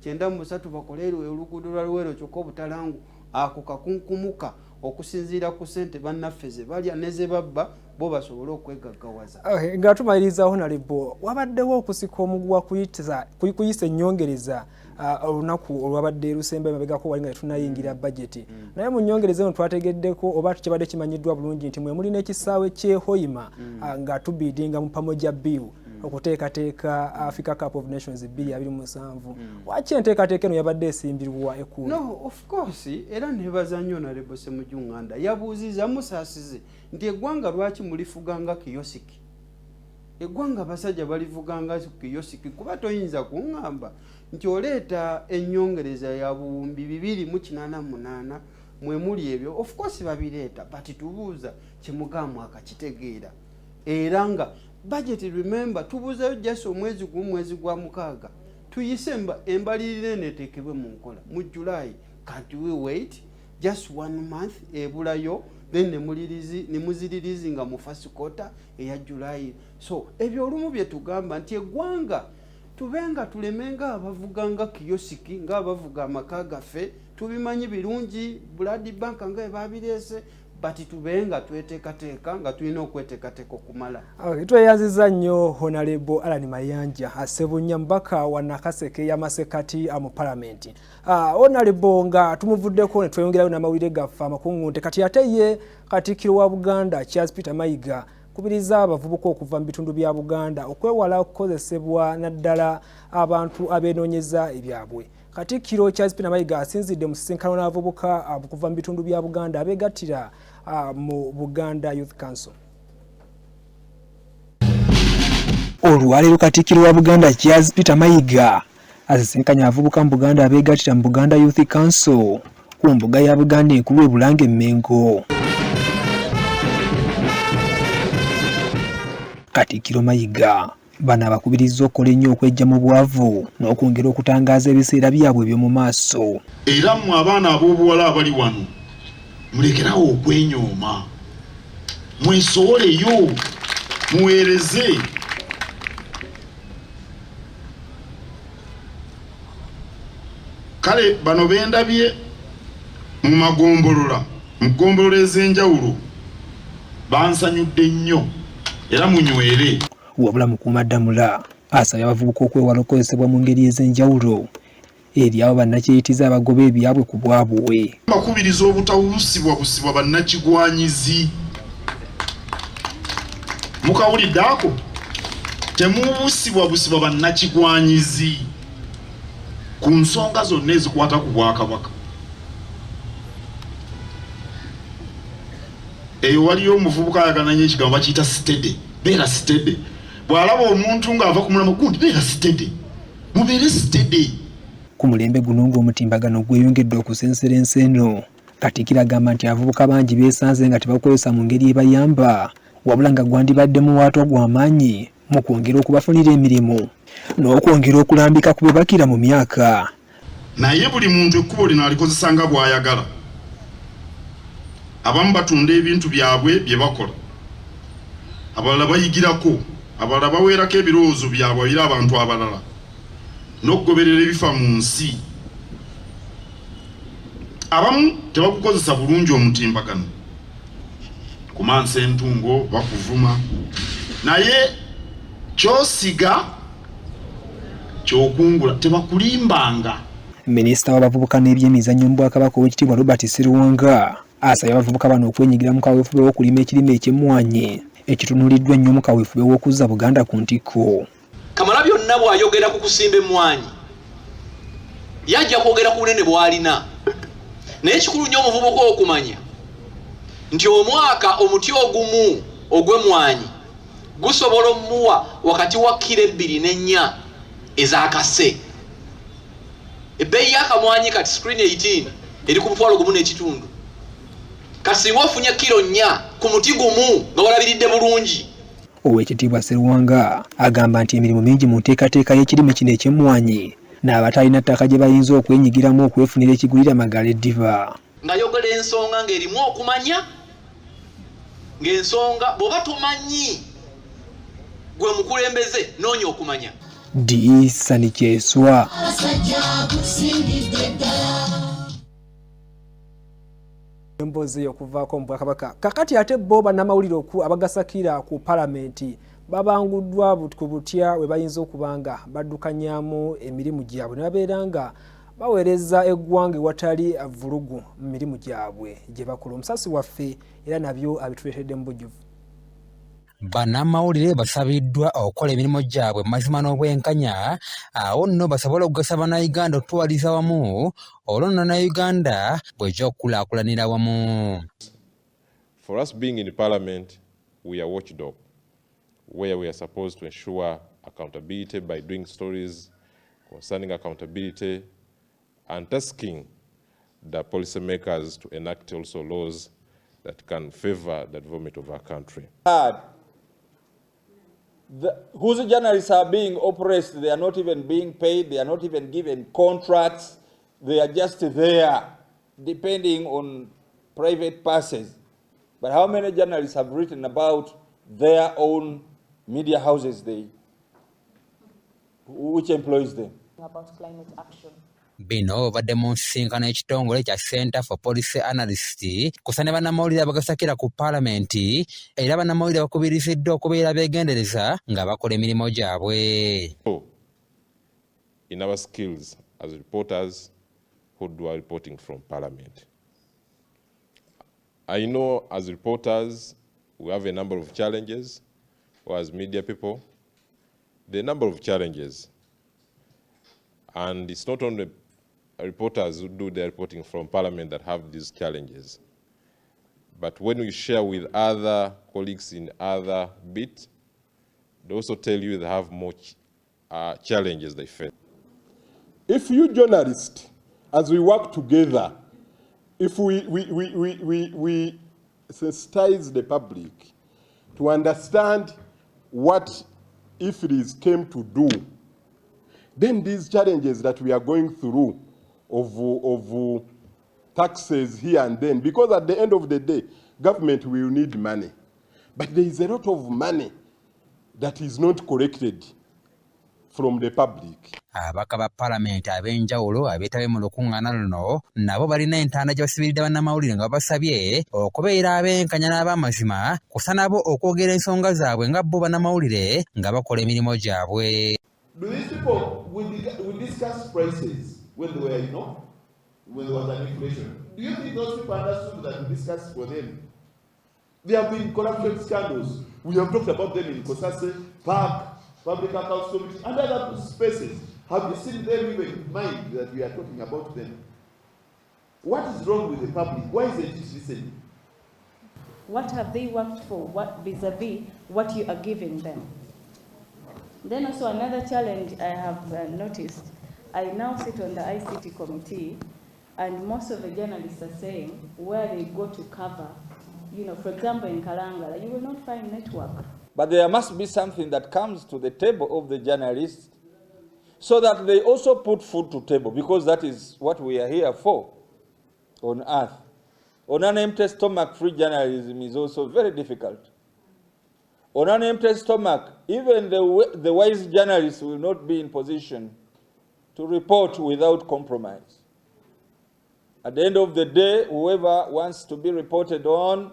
93,000 bakole oluguudo lwa Luweero, kyokka obutalangu ako kakunkumuka okusinziira ku ssente bannaffe ze balya ne ze babba bo basobole okwegaggawaza. Nga tumaliriza, Honorable, wabaddewo okusika omuguwa kuyisa ennyongereza olunaku olwabadde lusemba emabegako wali nga tetunayingira bajeti. Naye mu nnyongereza eno twategeddeko oba kibadde kimanyiddwa bulungi nti mwe mulina ekisaawe ky'e Hoima nga tubiddinga mu Pamoja Bill okuteekateeka Africa Cup of Nations 2027. Waki enteekateeka eno yabadde esimbirwa ekkuuli? No, of course, era nebaza nnyo Honorable Ssemujju Nganda yabuuziza Musaasizi nti eggwanga lwaki mulifuga nga kiyosiki? Eggwanga abasajja balivuga nga kiyosiki, kuba toyinza kuŋŋamba nti oleeta ennyongereza ya 2,088 mwe muli ebyo. Of course babireeta, but tubuuza kyemugamba akakitegeera. Era nga budget, remember, tubuuzayo just omwezi gumu, mwezi gwa mukaaga, tuyise embalirira eno eteekebwe mu nkola mu July. Can't we wait just one month ebulayo, then nemuziririzi nga mu first quarter eya July? So ebyo olumu bye tugamba nti eggwanga tube nga tuleme nga abavuga nga kiyosiki, ngaabavuga amaka gaffe. Tubimanyi birungi blood bank nga ebabireese, but tube nga tweteekateeka nga tulina okweteekateeka okumala. Tweyanziza nnyo Honorable Alan Mayanja Ssebunya, mubaka wa Nakaseke y'amasekati mu palamenti. Honorable nga tumuvuddeko ne tweyongerayo n'amawulire gaffe amakuŋŋunte. Kati ate ye Katikkiro wa Buganda Charles Peter Mayiga kubiriza abavubuka okuva mu bitundu bya Buganda okwewala okukozesebwa, naddala abantu abeenoonyeza ebyabwe. Katikkiro Charles Peter Mayiga asinzidde mu sisinkano n'abavubuka okuva mu bitundu bya Buganda abeegattira mu Buganda Youth Council. Olwaleero Katikkiro wa Buganda Charles Peter Mayiga asisinkanye abavubuka mu Buganda abeegattira mu Buganda Youth Council ku mbuga ya Buganda enkulu e Bulange Mmengo. Katikkiro Mayiga bano abakubirizza okukola ennyo okweggya mu bwavu n'okwongera okutangaaza ebiseera byabwe eby'omu maaso. Era mmwe abaana ab'obuwala abali wano mulekerawo okwenyooma, mwesowoleyo muweereze. Kale bano bendabye mu magombolola, mu ggombolola ez'enjawulo bansanyudde nnyo era munywere. Wabula Mukuumaddamula asabye abavubuka okwewala okukozesebwa mu ngeri ez'enjawulo eri abo bannakyeyitiza abagoba ebyabwe ku bwabwe. Mbakubiriza obutawusibwabusibwa bannakigwanyizi. Mukawulidde ako? Temubusibwabusibwa bannakigwanyizi ku nsonga zonna ezikwata ku Bwakabaka. Eyo waliyo omuvubuka ayagala nnyo ekigambo bakiyita steady. Beera steady. Bw'alaba omuntu ng'ava ku mulamwa gundi, beera steady. Mubeere steady. Ku mulembe guno ng'omutimbagano gweyongedde okusensera ensi eno, Katikkiro agamba nti abavubuka bangi beesanze nga tebagukozesa mu ngeri ebayamba wabula nga gwandibadde muwaatwa gwa maanyi mu kwongera okubafunira emirimu n'okwongera okulambika ku be bakira mu myaka. Naye buli muntu ekkubo lino alikozesa nga bw'ayagala. Abamu batunda ebintu byabwe bye bakola, abalala bayigirako, abalala baweerako ebirowoozo byabwe eri abantu abalala n'okugoberera ebifa mu nsi. Abamu tebagukozesa bulungi omutimbagano, kumansa entungo, bakuvuma, naye ky'osiga ky'okungula, tebakulimbanga. Minisita w'abavubuka n'ebyemizannyo mu Bwakabaka Oweekitiibwa Robert Sserwanga asabye abavubuka bano okwenyigira mu kaweefube w'okulima ekirime eky'emmwanyi ekitunuuliddwa ennyo mu kaweefube w'okuzza Buganda ku ntikko. Kamalabyonna bw'ayogera ku kusimba emmwaanyi yajja kwogera ku bunene bw'alina, naye kikulu nnyo omuvubuka okumanya nti omwaka omuti ogumu ogw'emmwanyi gusobola omuwa wakati wa kiro ebbiri n'ennya ez'akase. Ebbeeyi y'akamwanyi kati screen 18 eri ku 1,500. Kati singa ofunye kiro 4 ku muti gumu nga walabiridde bulungi. Oweekitiibwa Serwanga agamba nti emirimu mingi mu nteekateeka y'ekirime kino eky'emmwanyi n'abatalina ttaka gye bayinza okwenyigiramu okwefunira ekigulira magala eddiba. Ng'ayogera ensonga ng'erimu okumanya, ng'ensonga bw'oba tomanyi gwe mukulembeze noonya okumanya. Diisani Kyeswa. Emboozi eyo okuvaako mu Bwakabaka. Kakati ate bo bannamawulire abagasakira ku palamenti babanguddwa ku butya we bayinza okuba nga baddukanyamu emirimu gyabwe ne babeera nga baweereza eggwanga ewatali vvulugu mu mirimu gyabwe gye bakola. Omusasi waffe era nabyo abituleetedde mu bujjuvu. Bannamawulire basabiddwa okukola emirimu gyabwe mu mazima n'obwenkanya awo nno basobole okugasa Bannayuganda okutwaliza wamu olwo nno na Uganda bw'ejja okukulaakulanira wamu. For us being in parliament, we are watchdog where we are supposed to ensure accountability by doing stories concerning accountability and tasking the policymakers to enact also laws that can favor the development of our country. Whose journalists are being oppressed, they are not even being paid, they are not even given contracts, they are just there depending on private passes. But how many journalists have written about their own media houses which employs them? About climate action. Bino babadde mu nsisinkano y'ekitongole kya Center for Policy Analysts kusa ne bannamawulire abagasakira ku paalamenti era bannamawulire bakubiriziddwa okubeera beegendereza nga bakola emirimu gyabwe. In our skills as reporters who do our reporting from Parliament. I know as reporters we have a number of challenges, or as media people, the number of challenges. And it's not only reporters who do their reporting from Parliament that have these challenges. But when we share with other colleagues in other beats, They also tell you they have more challenges they face. If you journalists, as we work together, if we sensitize the public to understand what IFRIS came to do, then these challenges that we are going through of taxes here and then, because at the end of the day, government will need money. But there is a lot of money that is not collected from the public. Ababaka ba palamenti ab'enjawulo abeetabye mu lukuŋŋaana luno nabo balina entanda gye basibiridde bannamawulire nga babasabye okubeera abenkanya n'ab'amazima kusa nabo okwogera ensonga zaabwe nga bo bannamawulire nga bakola emirimu gyabwe. Do these people, we discussed prices when they were, you know, when there was an inflation. Do you think those people understood that we discussed for them? There have been corruption scandals. We have talked about them in COSASE, PAC, Public Accounts Committee, and other spaces. Have you seen them even mind that we are talking about them? What is wrong with the public? Why isn't it listening? What have they worked for, what vis-a-vis what you are giving them? Then also another challenge I have noticed, I now sit on the ICT committee, and most of the journalists are saying where they go to cover, for example in Kalangala, you will not find network. But there must be something that comes to the table of the journalists so that they also put food to table, because that is what we are here for on earth. On an empty stomach, free journalism is also very difficult. On an empty stomach, even the wise journalists will not be in position to report without compromise. At the end of the day, whoever wants to be reported on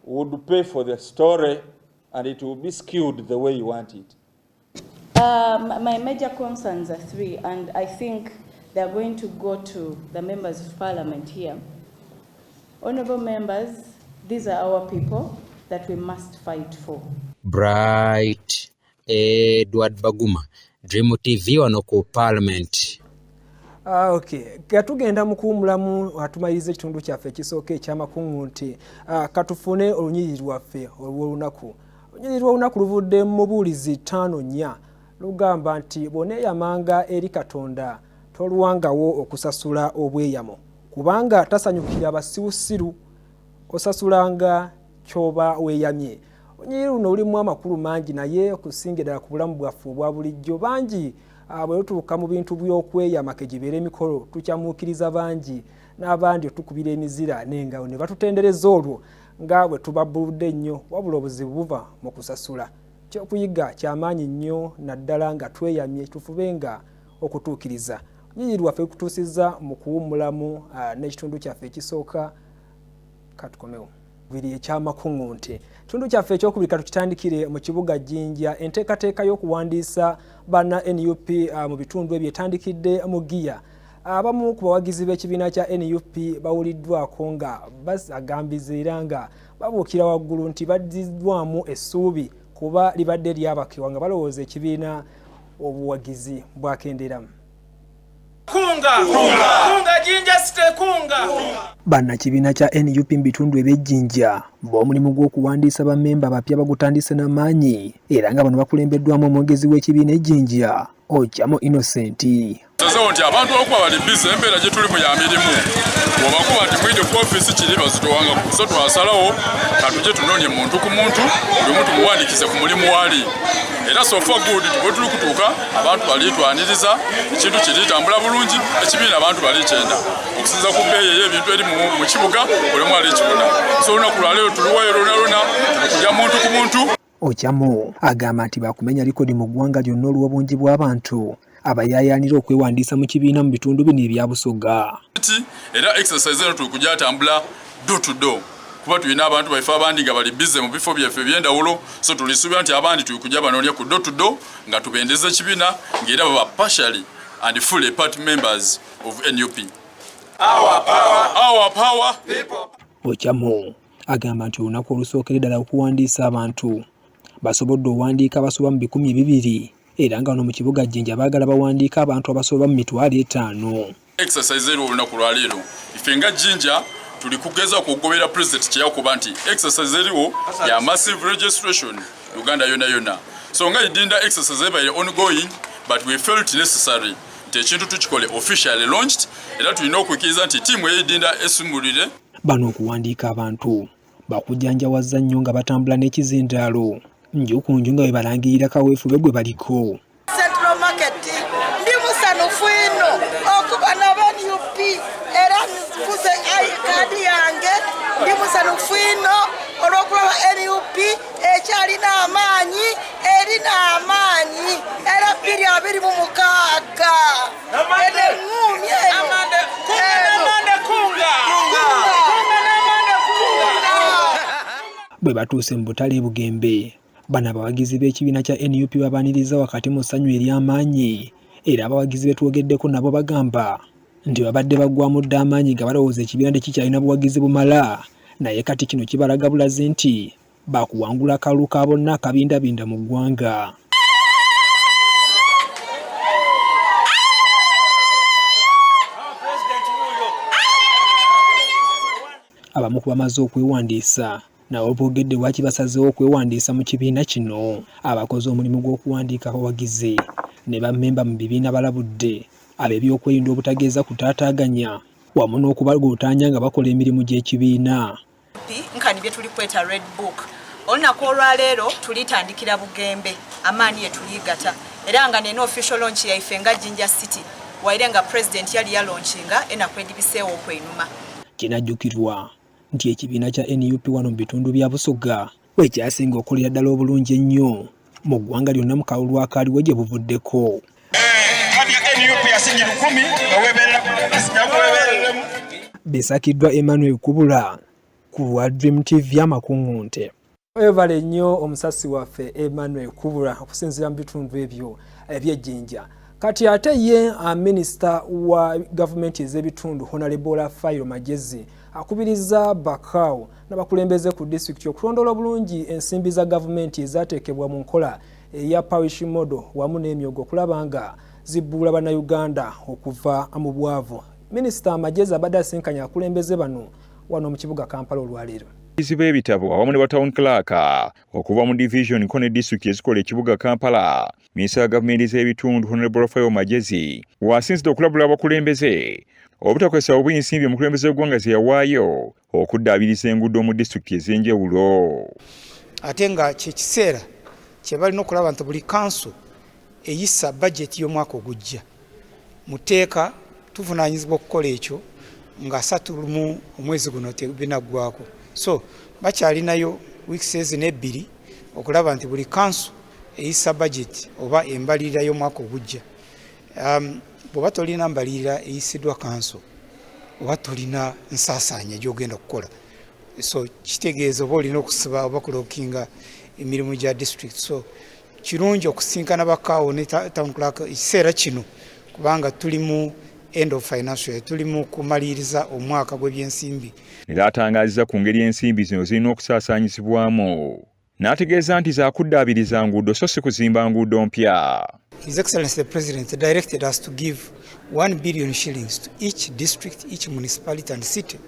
would pay for the story, and it will be skewed the way you want it. My major concerns are three, and I think they are going to go to the members of parliament here. Honourable members, these are our people that we must fight for. Bright Edward Baguma, Dream TV wano ku Parliament. Okay. Katugenda mu kuwummulamu atumaliriza ekitundu kyaffe ekisooka eky'amakungu nti katufune olunyiriri lwaffe olw'olunaku. Olunyiriri lw'olunaku luvudde mu Mubuulizi 5:4 lugamba nti bw'oneeyamanga eri Katonda tolwangawo okusasula obweyamo, kubanga tasanyukira basirusiru, osasulanga ky'oba weeyamye. Olunyiriri luno lulimu amakulu mangi, naye okusinga ddala ku bulamu bwaffe obwa bulijjo. Bangi bwe lutuuka mu bintu by'okweyama ke gibeere emikolo, tukyamuukiriza bangi n'abandi otukubira emizira n'engalo ne batutendereza olwo nga bwe tubabbuludde ennyo, wabula obuzibu buva mu kusasula. Ekyokuyiga kyamaanyi nnyo naddala nga tweyamye tufubenga okutuukiriza. Olunyiriri lwaffe lukutuusizza mu kuwummulamu n'ekitundu kyaffe ekisooka. Katukomewo biri ekyamakungu nti ekitundu kyaffe ekyokubiri katukitandikire mu kibuga Jinja. Enteekateeka y'okuwandiisa banna NUP mu bitundu ebyo etandikidde mu giya. Abamu ku bawagizi b'ekibiina kya NUP bawuliddwako nga basagambiza era nga babuukira waggulu nti baddiddwamu essuubi kuba libadde lyabakewa nga balowooza ekibiina obuwagizi bwakenderamu. Kunga! Kunga Jinja City kunga! Bannakibiina kya NUP mu bitundu eby'Ejjinja b'omulimu gw'okuwandiisa bammemba abapya bagutandise n'amaanyi, era nga bano bakulembeddwamu omwogezi w'ekibiina Ejjinja Ojamo Innocent. Sazewo nti abantu okuba bali busy, embeera gye tulimu ya mirimu, bw'obakuba nti mwide ku ofiisi kiri bazitowanga, so twasalawo katujje tunoonye muntu ku muntu, buli omu tumuwandiikize ku mulimu waali. Era so far good, bwe tuli kutuuka abantu balitwaniriza, ekintu kiritambula bulungi, ekibiina abantu balikyenda okusinza ku bbeeyi ey'ebintu eri mu kibuga, buli omu alikibona. So olunaku lwaleero tuliwayo lwona lwona, tuli kujja muntu ku muntu. Ojamo agamba nti baakumenya likodi mu ggwanga lyonna olw'obungi bw'abantu abayaayaanira okwewandiisa mu kibiina mu bitundu bino ebya Busoga. Era exercise eno tuli kujatambula door to door, kuba tulina abantu baife abandi nga bali busy mu bifo byaffe eby'endawulo, so tulisuubira nti abandi tuli kujja banoonya ku door to door nga tubendeza ekibiina ng'era baba partially and fully party members of NUP. Our power, our power, people. Ojamo agamba nti olunaku olusookera ddala okuwandiisa abantu basobodde owandiika abasoba mu 200, era nga wano mu kibuga Jinja baagala bawandiika abantu abasoba mu 500,000. Exercise eri olunaku lwaleero ife nga Jinja tuli kugeza kugobera president kye yakuba nti exercise eriwo ya massive registration Uganda yona yona. So nga Idinda exercise ebaire ongoing, but we felt necessary nti ekintu tukikole officially launched, era tulina okukkiriza nti ttiimu ey'Idinda esumulire. Bano okuwandiika abantu bakujanjawaza nnyo nga batambula n'ekizindaalo nju ku nju nga bwe balangirira kaweefube gwe baliko. Central Market ndi musanufu ino okuba naba NUP era nkuze kaadi yange, ndi musanufu ino olw'okulaba NUP ekyalina amaanyi, erina amaanyi era 2026 eno eŋŋuumi eno. Bwe batuuse mu butale e Bugembe, bano abawagizi b'ekibiina kya NUP babaaniriza wakati mu ssanyu ery'amaanyi, era abawagizi be twogeddeko nabo bagamba nti babadde baggwamu dda amaanyi nga balowooza ekibiina tekikyalina buwagizi bumala, naye kati kino kibalaga bulazi nti bakuwangula akalulu ka bonna akabindabinda mu ggwanga. Abamu ku bamaze okwewandiisa nabo boogedde lwaki basazeewo okwewandiisa mu kibiina kino. Abakoze omulimu gw'okuwandiika abawagizi ne bammemba mu bibiina balabudde ab'ebyokwerinda obutageeza kutaataaganya wamu n'okubagootaanya nga bakola emirimu gy'ekibiina. Nkani bye tuli kweta Red Book. Olunaku olwaleero tulitandikira Bugembe, amaanyi ye tuligata, era nga nena official launch yaife nga Jinja City, waire nga president yali yalaunchinga enaku edibiseewo okweinuma. Kinajjukirwa nti ekibiina kya NUP wano mu bitundu bya Busoga we kyasinga okukolera ddala obulungi ennyo mu ggwanga lyonna mu kalulu akaaliwo gye buvuddeko. Bisakiddwa Emmanuel Kubula ku lwa Dream TV amakuŋŋunte. Webale nnyo omusasi waffe Emmanuel Kubula okusinziira mu bitundu ebyo eby'Ejjinja. Kati ate ye minisita wa gavumenti ez'ebitundu Honorable Rafael Magyezi akubiriza Bakaawo n'abakulembeze ku disitulikiti okulondoola obulungi ensimbi za gavumenti ezaateekebwa mu nkola eya parish model wamu n'emyogo okulaba nga zibbuula bannayuganda okuva mu bwavu. Minisita Magyezi abadde asinkanye abakulembeze bano wano mu kibuga Kampala olwaleero. B'ebitabo awamu ne ba town clerk okuva mu division ko ne disitulikiti ezikola ekibuga Kampala. Minisita wa gavumenti z'ebitundu Honorable Rafael Magyezi wasinzidde okulabula abakulembeze obutakozesa bubi ensimbi omukulembeze w'eggwanga ze yawaayo okuddaabiriza enguudo mu disitulikiti ez'enjawulo. Ate nga kyekiseera kye balina okulaba nti buli kanso eyisa bajeti y'omwaka ogujja mu tteeka tuvunaanyizibwa okukola ekyo nga 31 omwezi guno tebinaggwako, so bakyalinayo weeks ezino ebbiri okulaba nti buli kanso eyisa bajeti oba embalirira y'omwaka ogujja. Bw'oba tolina mbalirira eyisiddwa kanso oba tolina nsaasaanya gy'ogenda kukola, so kitegeeza oba olina okusiba oba kulockinga emirimu gya district. So kirungi okusinkana bakaawo ne town clerk ekiseera kino kubanga tuli mu end of financial year, tuli mu kumaliriza omwaka gw'ebyensimbi. Era atangaazizza ku ngeri ensimbi zino zirina okusaasaanyizibwamu n'ategeeza nti zaakuddaabiriza nguudo so si kuzimba nguudo mpya. His Excellency the President directed us to give 1 billion shillings to each district, each municipality and city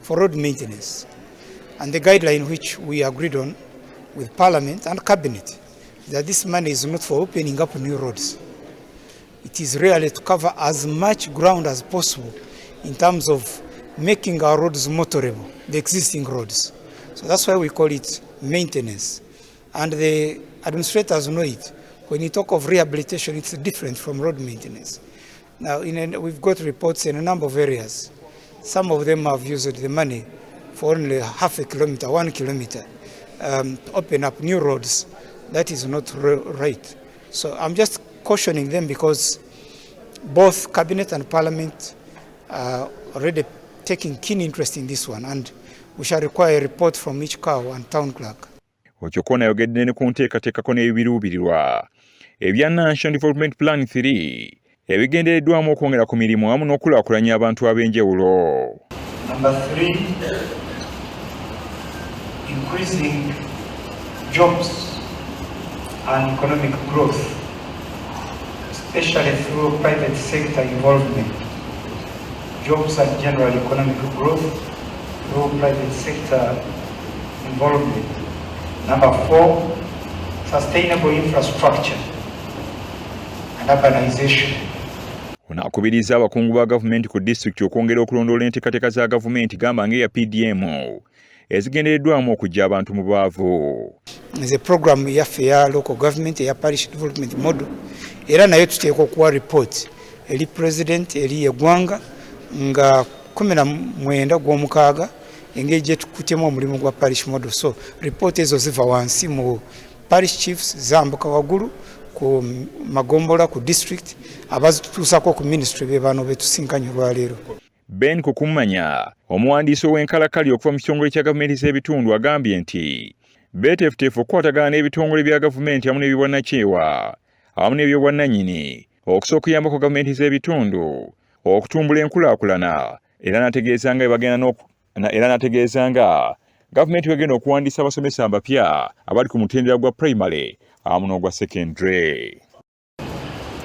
for road maintenance. And the guideline which we agreed on with Parliament and Cabinet that this money is not for opening up new roads. It is really to cover as much ground as possible in terms of making our roads motorable, the existing roads. So that's why we call it maintenance. And the administrators know it. When you talk of rehabilitation, it's different from road maintenance. Now, we've got reports in a number of areas. Some of them have used the money for only half a kilometer, 1 kilometer, to open up new roads. That is not right. So I'm just cautioning them because both Cabinet and Parliament are already taking keen interest in this one, and we shall require a report from each CAO and town clerk. Okyokka ayogedde ne ku nteekateekako n'ebiruubirirwa ebya National Development Plan 3 ebigendereddwamu okwongera ku mirimu wamu n'okulaakulanya abantu ab'enjawulo. Number 3, increasing jobs and economic growth, especially through private sector involvement. Jobs and general economic growth through private sector involvement. Number 4, Sustainable infrastructure and urbanization. Ono akubirizza abakungu ba gavumenti ku disitulikiti okwongera okulondoola enteekateeka za gavumenti gamba ng'eya PDM ezigendereddwamu okuggya abantu mu bwavu. Nze program yaffe eya local government eya parish development model era nayo tuteekwa okuwa report eri president eri eggwanga nga 19 gw'omukaaga engeri gye tukutemu omulimu gwa parish model. So report ezo ziva wansi mu parish chiefs, zambuka waggulu ku magombola, ku district, abazitutuusako ku ministry be bano betusinkanye olwaleero. Ben Kukumanya, omuwandiisi ow'enkalakali okuva mu kitongole kya gavumenti z'ebitundu agambye nti beeteefuteefu okukwatagana n'ebitongole bya gavumenti awamu n'ebyobwannakyewa awamu n'ebyobwannannyini okusobola okuyambako gavumenti z'ebitundu okutumbula enkulaakulana era n'ategeeza nga bwe era n'ategeeza nga gavumenti bwegenda okuwandiisa abasomesa abapya abali ku mutendera gwa primary awamu n'ogwa secondary.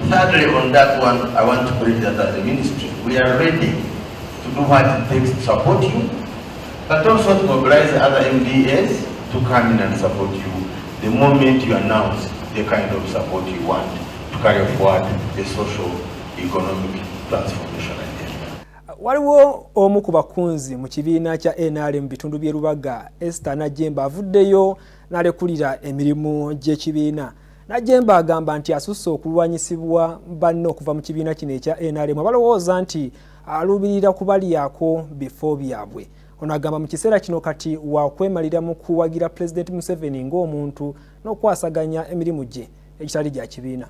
Thirdly, on that one, I want to believe that as a ministry, we are ready to do what it takes to support you, but also to mobilize other MDAs to come in and support you the moment you announce the kind of support you want to carry forward the social economic transformation agenda. Waliwo omu ku bakunzi mu kibiina kya NRM mu bitundu by'e Lubaga, Esther Najjemba, avuddeyo n'alekulira emirimu gy'ekibiina. Najjemba agamba nti asusse okulwanyisibwa banne okuva mu kibiina kino ekya NRM abalowooza nti aluubirira kubalyako bifo byabwe. Ono agamba mu kiseera kino kati wakwemalira mu kuwagira Pulezidenti Museveni ng'omuntu n'okwasaganya emirimu gye ekitali gya kibiina.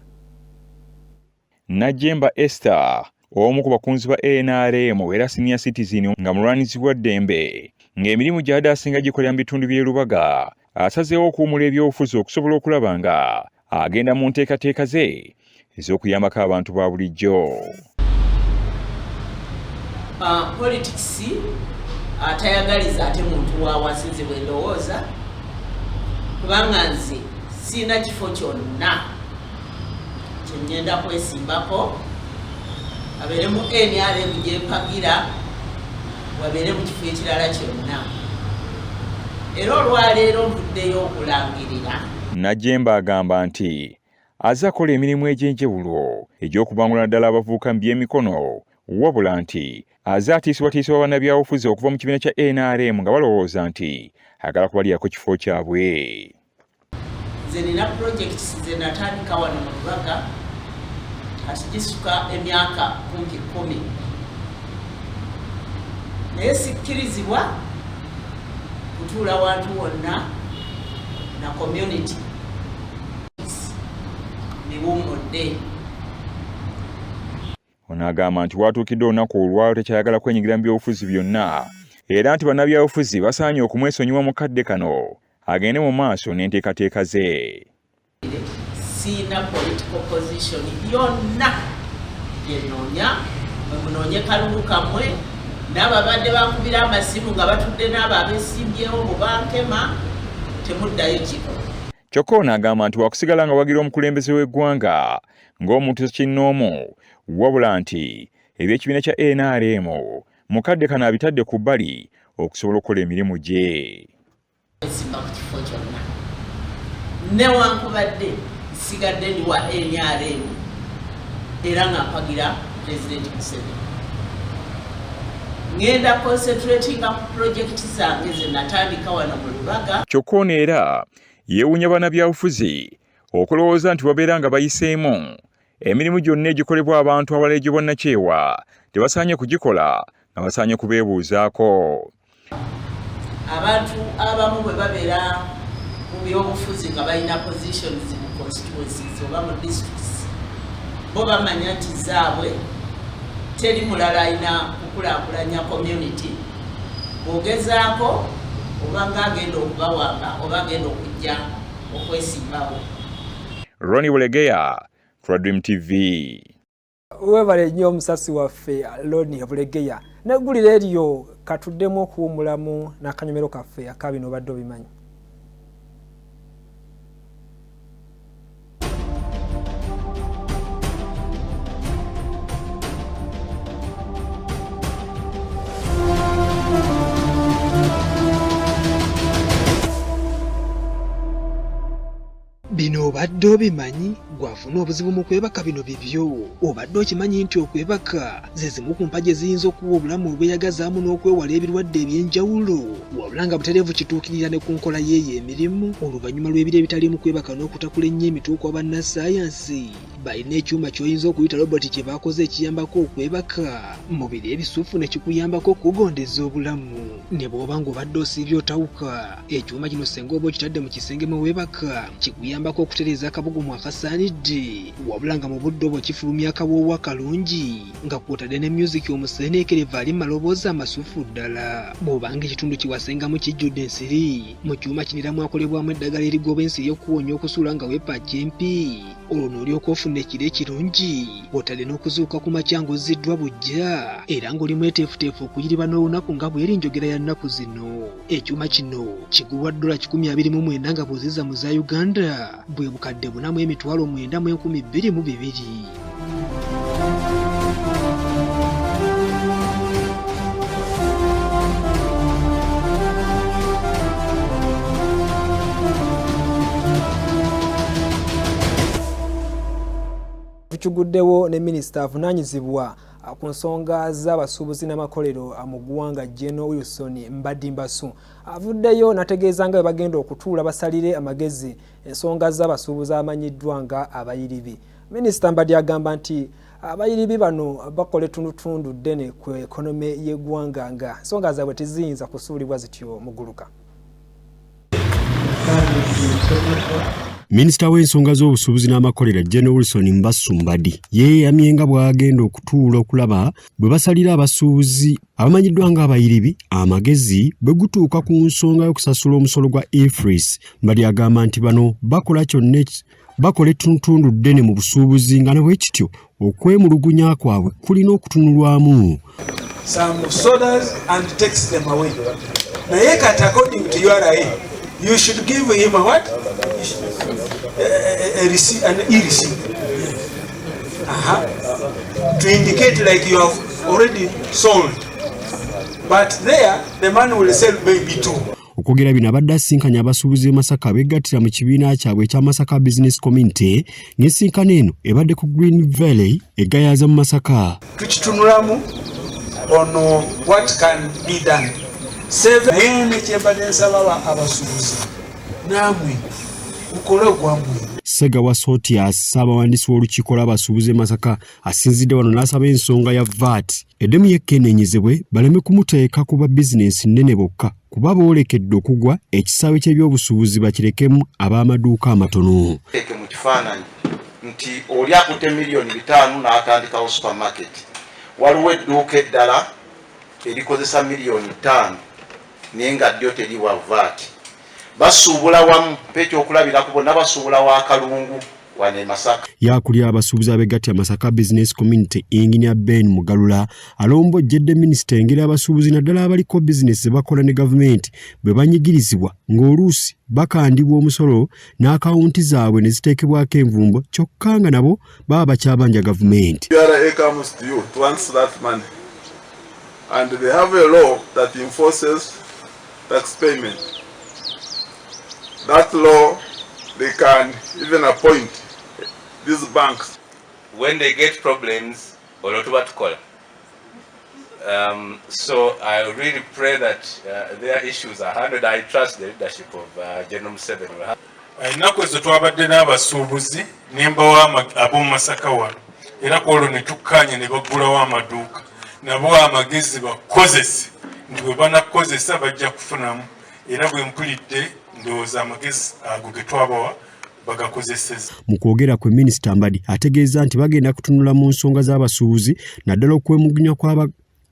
Najjemba Esther, omu ku bakunzi ba NRM era senior citizen nga mulwanizi wa ddembe ng'emirimu gy'adde asinga gikolera mu bitundu by'e Lubaga, asazeewo okuwumula ebyobufuzi okusobola okulaba nga agenda mu nteekateeka ze ez'okuyambako abantu ba bulijjo. Politics atayagaliza ate muntu wa wansi, nze bwe ndowooza, kubanga nze siina kifo kyonna kye ŋŋenda kwesimbako, abeere mu NRM gyempagira, wabeere mu kifo ekirala kyonna. Era olwaleero nvuddeyo okulangirira. Najjemba agamba nti azze akola emirimu egy'enjawulo egy'okubangula naddala abavubuka mu by'emikono, wabula nti azze atiisibwatiisibwa bannabyabufuzi okuva mu kibiina kya NRM nga balowooza nti ayagala kubalyako kifo kyabwe. Nze nina projects ze natandika wano mu Lubaga, kati gisuka emyaka kumpi 10, naye sikkirizibwa kutuula wantu wonna na community miwummudde. Ono agamba nti watuukidde olunaku olwalo tekyayagala kwenyigira mu byobufuzi byonna, era nti bannabyabufuzi basaanye okumwesonyiwa mu kadde kano agende mu maaso n'enteekateeka ze. Siina political position yonna gyenoonya. Mwe munoonye kalulu kammwe, n'abo abadde bakubira amasimu nga batudde n'abo abeesimbyewo mu bankema, temuddayo kino. Kyokka ono agamba nti wakusigala nga wagira omukulembeze w'eggwanga ng'omuntu kinnoomu, wabula nti ebyekibiina kya NRM mu kadde kano abitadde ku bbali okusobola okukola emirimu gye. Esimba ku kifo kyonna, newankubadde nsigadde ndi wa NRM era nga mpagira Pulezidenti Museveni, ŋŋenda concentratinga ku projekiti zange ze natandika wano mu Lubaga. Kyokka ono era yeewuunya bannabyabufuzi okulowooza nti babeera nga bayiseemu emirimu gyonna egikolebwa abantu abalala egy'obwannakyewa tebasaanye kugikola nga basaanye kubeebuuzaako. Abantu abamu bwe babeera mu byobufuzi nga balina positions mu constituencies oba mu districts, bo bamanya nti zaabwe, teri mulala alina kukulaakulanya community. Bw'ogezaako oba ng'agenda okubawamba oba agenda okujja okwesimbawo. Ronnie Bulegeya, Dream TV. Webale nnyo omusasi waffe Loni Bulegeya neggulire eryo. Katuddemu okuwummulamu n'akanyomero kaffe akabino obadde obimanyi. Bino obadde obimanyi? Gw'afuna obuzibu mu kwebaka bino bibyo. Obadde okimanyi nti okwebaka ze zimu ku mpagi eziyinza okuwa obulamu obweyagazaamu n'okwewala ebirwadde eby'enjawulo? Wabula nga butereevu kituukirira ne ku nkola y'eyo emirimu oluvannyuma lw'ebiro ebitaliimu kwebaka n'okutakula ennyo emitwe okwa bannassaayansi. Balina ekyuma ky'oyinza okuyita roboti kye baakoze ekiyambako okwebaka mu biro ebisufu ne kikuyambako okukugondeza obulamu. Ne bw'oba ng'obadde osiibye otawuka, ekyuma kino ssenga oba okitadde mu kisenge mwe weebaka kikuyambako okutereeza akabugumu akasaanidde, wabula nga mu budde obwo kifulumya akawoowo akalungi nga kw'otadde ne myuziki omuseeneekerevu ali mu maloboozi amasufu ddala. Bw'oba ng'ekitundu kye wasengamu kijjudde ensiri, mu kyuma kino era mwakolebwamu eddagala erigoba ensiri okukuwonya okusuula nga weepaakya empi. Olwo n'olyoka ofuna ekiro ekirungi kw'otadde n'okuzuukuka ku makya ng'ozziddwa buggya era ng'oli mweteefuteefu okuyiriba n'olunaku nga bw'eri njogera ya nnaku zino. Ekyuma kino kigulwa ddola 129 nga bw'ozizza mu za Uganda bwe bukadde 4 902. Tukiguddewo ne minisita avunaanyizibwa ku nsonga z'abasuubuzi n'amakolero mu ggwanga, Gen Wilson Mbadi Mbasu, avuddeyo n'ategeeza nga bwe bagenda okutuula basalire amagezi ensonga z'abasuubuzi abamanyiddwa nga abayiribi. Minisita Mbadi agamba nti abayiribi bano bakola ettundutundu ddene ku economy y'eggwanga, nga ensonga zaabwe teziyinza kusuulibwa zityo muguluka. Minisita w'ensonga z'obusuubuzi n'amakolero Gen Wilson Mbasu Mbadi yeeyamye nga bw'agenda okutuula okulaba bwe basalira abasuubuzi abamanyiddwa ng'abayiribi amagezi bwe gutuuka ku nsonga y'okusasula omusolo gwa EFRIS. Mbadi agamba nti bano bakola kyonna bakola ettuntundu ddene mu busuubuzi, nga nabwe kityo okwemulugunya kwabwe kulina okutunulwamu. Some sodas and takes them away. Naye kati according to URA, you should give him a what? A receipt, an e-receipt. To indicate like you have already sold. But there, the man will sell maybe two. Okwogera bino abadde asisinkanye abasuubuzi b'e Masaka beeggattira mu kibiina kyabwe ekya Masaka Business Community, ng'ensinkano eno ebadde ku Green Valley e Gayaza mu Masaka. Tukitunulamu ono what can be done. Naye nekyembadde nsaba abasuubuzi, naamwe mukole ogwammwe. Ssegawa Sotias, ssaabawandiisi w'olukiiko lw'abasuubuzi e Masaka, asinzidde wano n'asaba ensonga ya VAT eddemu yekkeeneenyezebwe, baleme kumuteeka ku ba bizinensi nnene bokka, kuba boolekedde okugwa ekisaawe ky'ebyobusuubuzi bakirekemu ab'amaduuka amatono. Teeke mu kifaananyi nti oli akutte 5 miliyoni n'atandikawo supermarket, waliwo edduuka eddala erikozesa 5 miliyoni naye nga ddyo teriwa VAT. Basuubula wamu, mpa ekyokulabirako, bonna basuubula wa Kalungu wano e Masaka. Yakulira abasuubuzi abegattira Masaka Business Community, Engineer Ben Mugalula, alombojjedde minisita engeri abasuubuzi naddala abaliko bizinesi ze bakola ne gavumenti bwe banyigirizibwa, ng'oluusi bakandibwa omusolo n'akawunti zaabwe ne ziteekebwako envumbo, kyokka nga nabo baba bakyabanja gavumenti. URA comes to you to answer that money, and they have a law that enforces tax payment. That law, they can even appoint these banks. When they get problems, olwo tuba tukola. So I really pray that their issues are handled. I trust the leadership of General Museveni. Ennaku ezo twabadde n'abasuubuzi ne mbawa ab'omu Masaka wano, era ku olwo ne tukkaanya ne baggulawo amaduuka, nabo amagezi bakozese nti bwe banakozesa bajja kufunamu, era bwe mpulidde ndowooza amagezi ago ge twabawa bagakozeseza. Mu kwogera kwe, minisita Mbadi ategeeza nti bagenda kutunula mu nsonga z'abasuubuzi, naddala okwemulugunya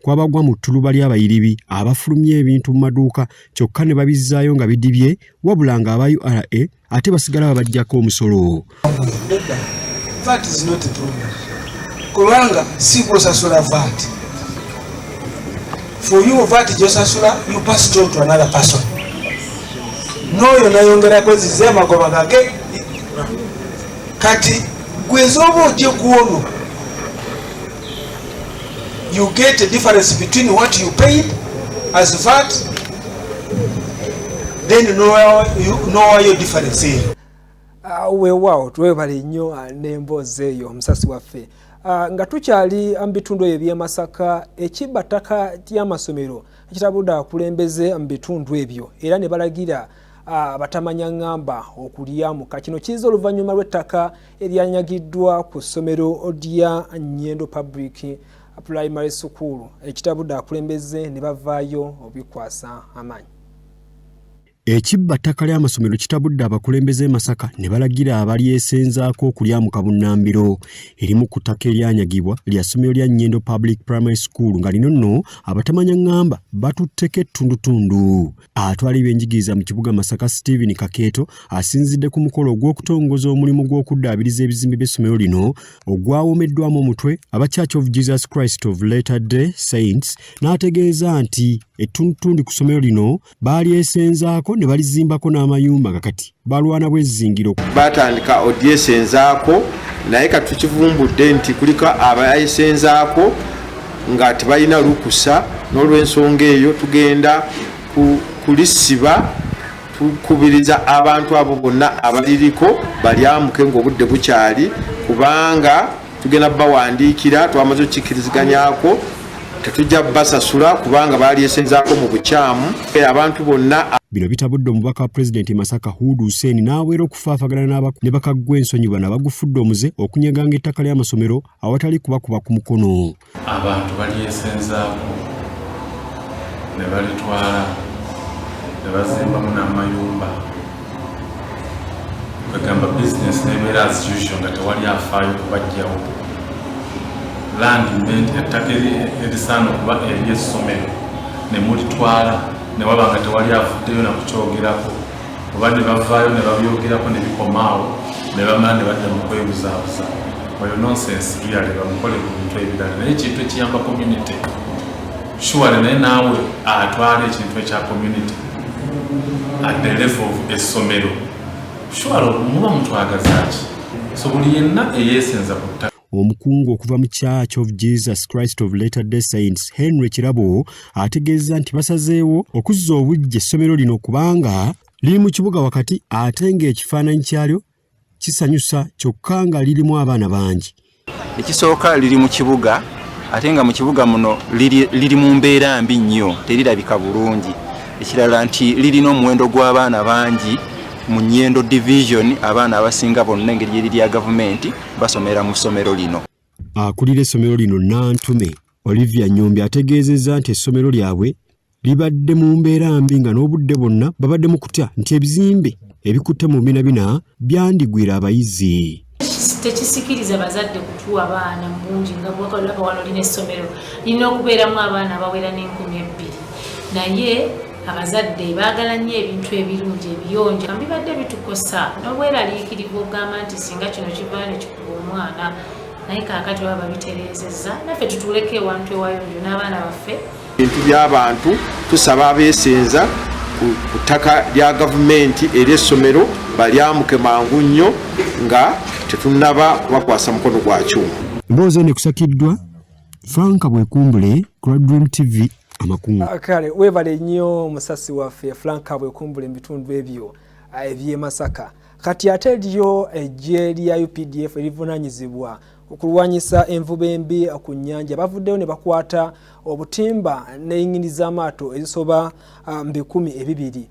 kw'abagwa mu ttuluba ly'abayiribi abafulumya ebintu mu maduuka kyokka ne babizzaayo nga bidibye, wabula ng'aba URA ate basigala babaggyako omusolo. Nedda, VAT is not a problem, kubanga si gwosasula VAT. For you, VAT gyosasula, you pass it on to another person, n'oyo nayongerako zize amagoba gage. Kati gwezooba ojje kwono, you get a difference between what you paid as VAT, then nowayo difference eyo. Weewaawo twebale nnyo n'emboozi eyo omusasi waffe. Nga tukyali mu bitundu ebyo eby'e Masaka, ekibba ttaka ly'amasomero ekitabudde abakulembeze mu bitundu ebyo era ne balagira abatamanya ŋŋamba okulyamuka. Kino kizze oluvannyuma lw'ettaka eryanyagiddwa ku ssomero lya Nyendo Public Primary School ekitabudde abakulembeze ne bavaayo obikwasa amaanyi. Ekibba ttaka ly'amasomero kitabudde abakulembeze e Masaka ne balagira abalyesenzaako okulyamuka bunnambiro. Erimu ku ttaka eryanyagibwa lya ssomero lya Nyendo Public Primary School nga lino nno abatamanya ŋŋamba batutteko ettundutundu. Atwala ebyenjigiriza mu kibuga Masaka Stephen Kakeeto asinzidde ku mukolo ogw'okutongoza omulimu gw'okuddaabiriza ebizimbe by'essomero lino ogwawomeddwamu omutwe aba Church of Jesus Christ of Latter-day Saints n'ategeeza nti ettundutundu ku ssomero lino baalyesenzaako ne balizimbako n'amayumba nga kati balwana bw'ezzingiro. Baatandika odyesenzaako naye kati tukivumbudde nti kuliko abayesenzaako nga tebalina lukusa, n'olw'ensonga eyo tugenda kulisiba. Tukubiriza abantu abo bonna abaliriko balyamuke ng'obudde bukyali, kubanga tugenda bawandiikira, twamaze okukikkiriziganyako, tetujja basasula kubanga balyesenzaako mu bukyamu abantu bonna. Bino bitabudde omubaka wa pulezidenti Masaka Hudu Hussein n'awera okufaafagana ne bakaggwa ensonyi bano abagufudde omuze okunyaganga ettaka ly'amasomero awatali kubakuba ku mukono. Abantu balyesenzaako ne balitwala ne bazimbamu n'amayumba, bagamba bizinesi nebeera as usual nga tewali afaayo kubajjawo. Land meant ettaka erisaana okuba ery'essomero ne mulitwala ne waba nga tewali avuddeyo nakukyogerako, oba ne bavaayo ne babyogerako ne bikomaawo ne bamala ne badda mu kwebuzaabuza. Oyo nonsense really, bamukole ku bintu ebirala, naye ekintu ekiyamba community surely, naye naawe atwala ekintu ekya community at the level of essomero, surely muba mutwagaza ki? So buli yenna eyeesenza ku ttaka. Omukungu okuva mu Church of Jesus Christ of Latter-day Saints Henry Kirabo ategeeza nti basazeewo okuzza obuggya essomero lino kubanga liri mu kibuga wakati ate ng'ekifaananyi kyalyo kisanyusa, kyokka nga lirimu abaana bangi. Ekisooka, liri mu kibuga, ate nga mu kibuga muno liri mu mbeera mbi nnyo, terirabika bulungi. Ekirala nti lirina omuwendo gw'abaana bangi mu Nyendo Division. Abaana abasinga bonna, engeri gyeri lya gavumenti, basomera mu ssomero lino. Akulira essomero lino Nantume Olivia Nyombi ategeezezza nti essomero lyabwe libadde mu mbeera mbi nga n'obudde bwonna babadde mu kutya nti ebizimbe ebikutte mu binabina byandigwira abayizi. Tekisikiriza bazadde kutuwa baana mu bungi nga bwakalaba wano. Lina essomero lirina okubeeramu abaana abawera n'2,000, naye abazadde baagala nnyo ebintu ebirungi, ebiyonjo. Bibadde bitukosa n'obweraliikirivu okugamba nti singa kino kivaayo ne kikuba omwana, naye kaakati baba babitereezezza, naffe tutuuleko ewantu ewayonjo n'abaana baffe. Ebintu by'abantu, tusaba abeesenza ku ttaka lya gavumenti ery'essomero balyamuke mangu nnyo nga tetunnaba kubakwasa mukono gwa kyuma. Emboozi eno ekusakiddwa Franka Bwekumbule ku Dream TV Amakungu. Kale weebale nnyo musasi waffe Franka Bwekumbule mu bitundu ebyo eby'e Masaka. Kati ate lyo eggye lya UPDF erivunaanyizibwa okulwanyisa envuba embi ku nnyanja bavuddeyo ne bakwata obutimba n'eyingini z'amaato ezisoba mu 200.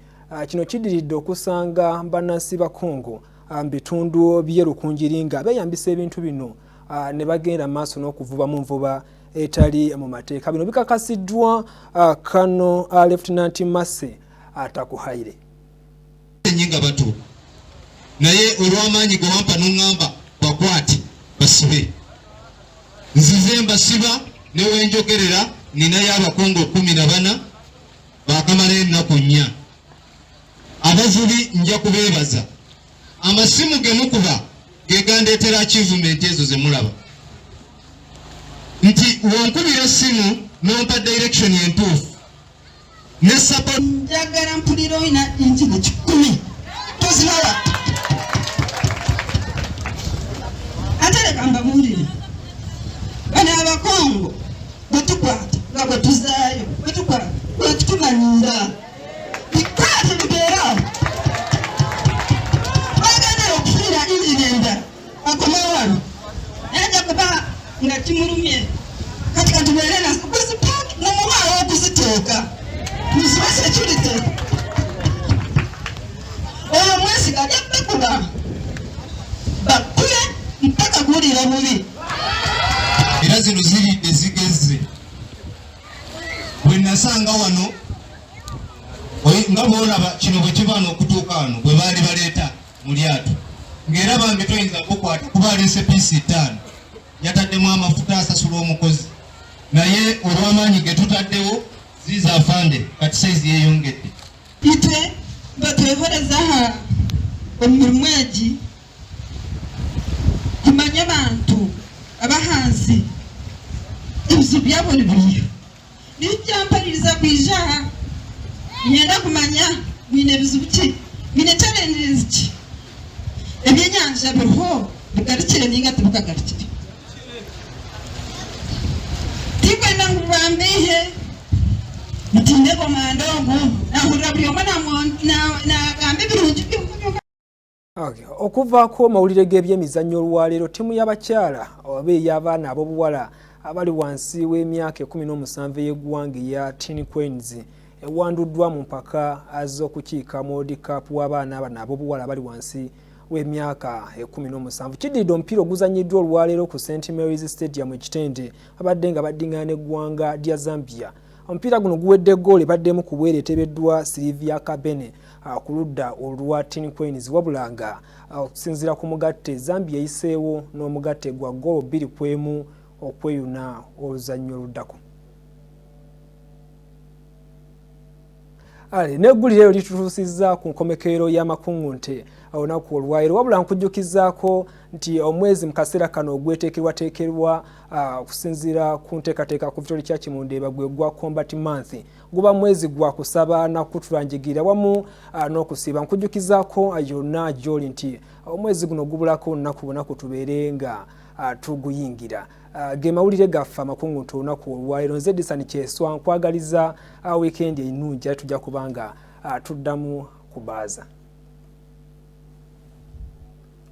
Kino kiddiridde okusanga bannansi ba Congo mu bitundu by'e Rukungiri nga beeyambisa ebintu bino ne bagenda maaso n'okuvuba mu nvuba etali mu mateeka. Bino bikakasiddwa kano Lieutenant Mase Atakuhaire. Nga batuuka, naye olw'amaanyi ge wampa n'oŋŋamba bakwate basibe, nzize mbasiba. Newenjogerera ninayo abakungu 14 bakamalayo ennaku 4. Abavubi nja kubeebaza, amasimu ge mukuba ge gandeetera achievement ezo ze mulaba, nti wonkubira essimu nompa direction entuufu ne support. Njagala mpulira olina engine 100 toziraba. Ate leka mbabuulire, bano Abakongo bwe tukwata nga bwe tuzaayo, bwe tukwata bwe tumanyiira, bikwate bibeeraawo, bagendera okufiira. Bwe nasanga wano nga bw'olaba kino bwe kiva n'okutuuka wano bwe baali baleeta mu lyato, ng'era bambi toyinza kukwata kuba aleese piisi 5, yataddemu amafuta, asasula omukozi, naye olw'amaanyi ge tutaddewo ziiza afande kati sayizi yeeyongedde. Itwe batwehereza aha omu mirimu egi kumanya abantu abahansi ebizibu byabo nibiriyo. Nikyo kyampaririza kwija aha, niinyenda kumanya mwine bizibu ki, mwine challenges ki, ebyenyanja biriho bigarukire ninga tibikagarukire. Tikwenda ngu bambihe mutinde komanda ogu nahurira buri omwe nagamba ebirungi by'okunywa. Okay. Okuvaako mawulire g'ebyemizannyo olwaleero, ttiimu y'abakyala oba ey'abaana ab'obuwala abali wansi w'emyaka 17 ey'eggwanga eya Teen Queens ewanduddwa mu mpaka z'okukiika mu World Cup w'abaana bano ab'obuwala abali wansi w'emyaka 17. Kiddiridde omupiira oguzannyiddwa olwaleero ku St Mary's Stadium e Kitende, babadde nga baddingana n'eggwanga lya Zambia. Omupiira guno guwedde ggoolo ebaddemu ku bwereere eteebeddwa Sylvia Kabene ku ludda olwa Teen Queens, wabula nga okusinziira ku mugatte Zambia eyiseewo n'omugatte gwa ggoolo 2-1 okweyuna oluzannya oluddako. Ale n'eggulire eryo litutuusizza ku nkomekero y'amakuŋŋunte olunaku olwaleero, wabula nkujjukizaako nti omwezi mu kaseera kano ogweteekerwateekerwa okusinziira ku nteekateeka ku Victory Church mu Ndeeba gwe gwa Combat Month, guba mwezi gwa kusaba na kutulanjigirira wamu n'okusiiba. Nkujjukizaako yonna gy'oli nti omwezi guno gubulako nnaku bunaku tubeere nga tuguyingira. Ge mawulire gaffe amakuŋŋunte olunaku olwaleero. Nze Disani Kyeswa, nkwagaliza wiikendi ennungi, ate tujja kubanga tuddamu kubaaza.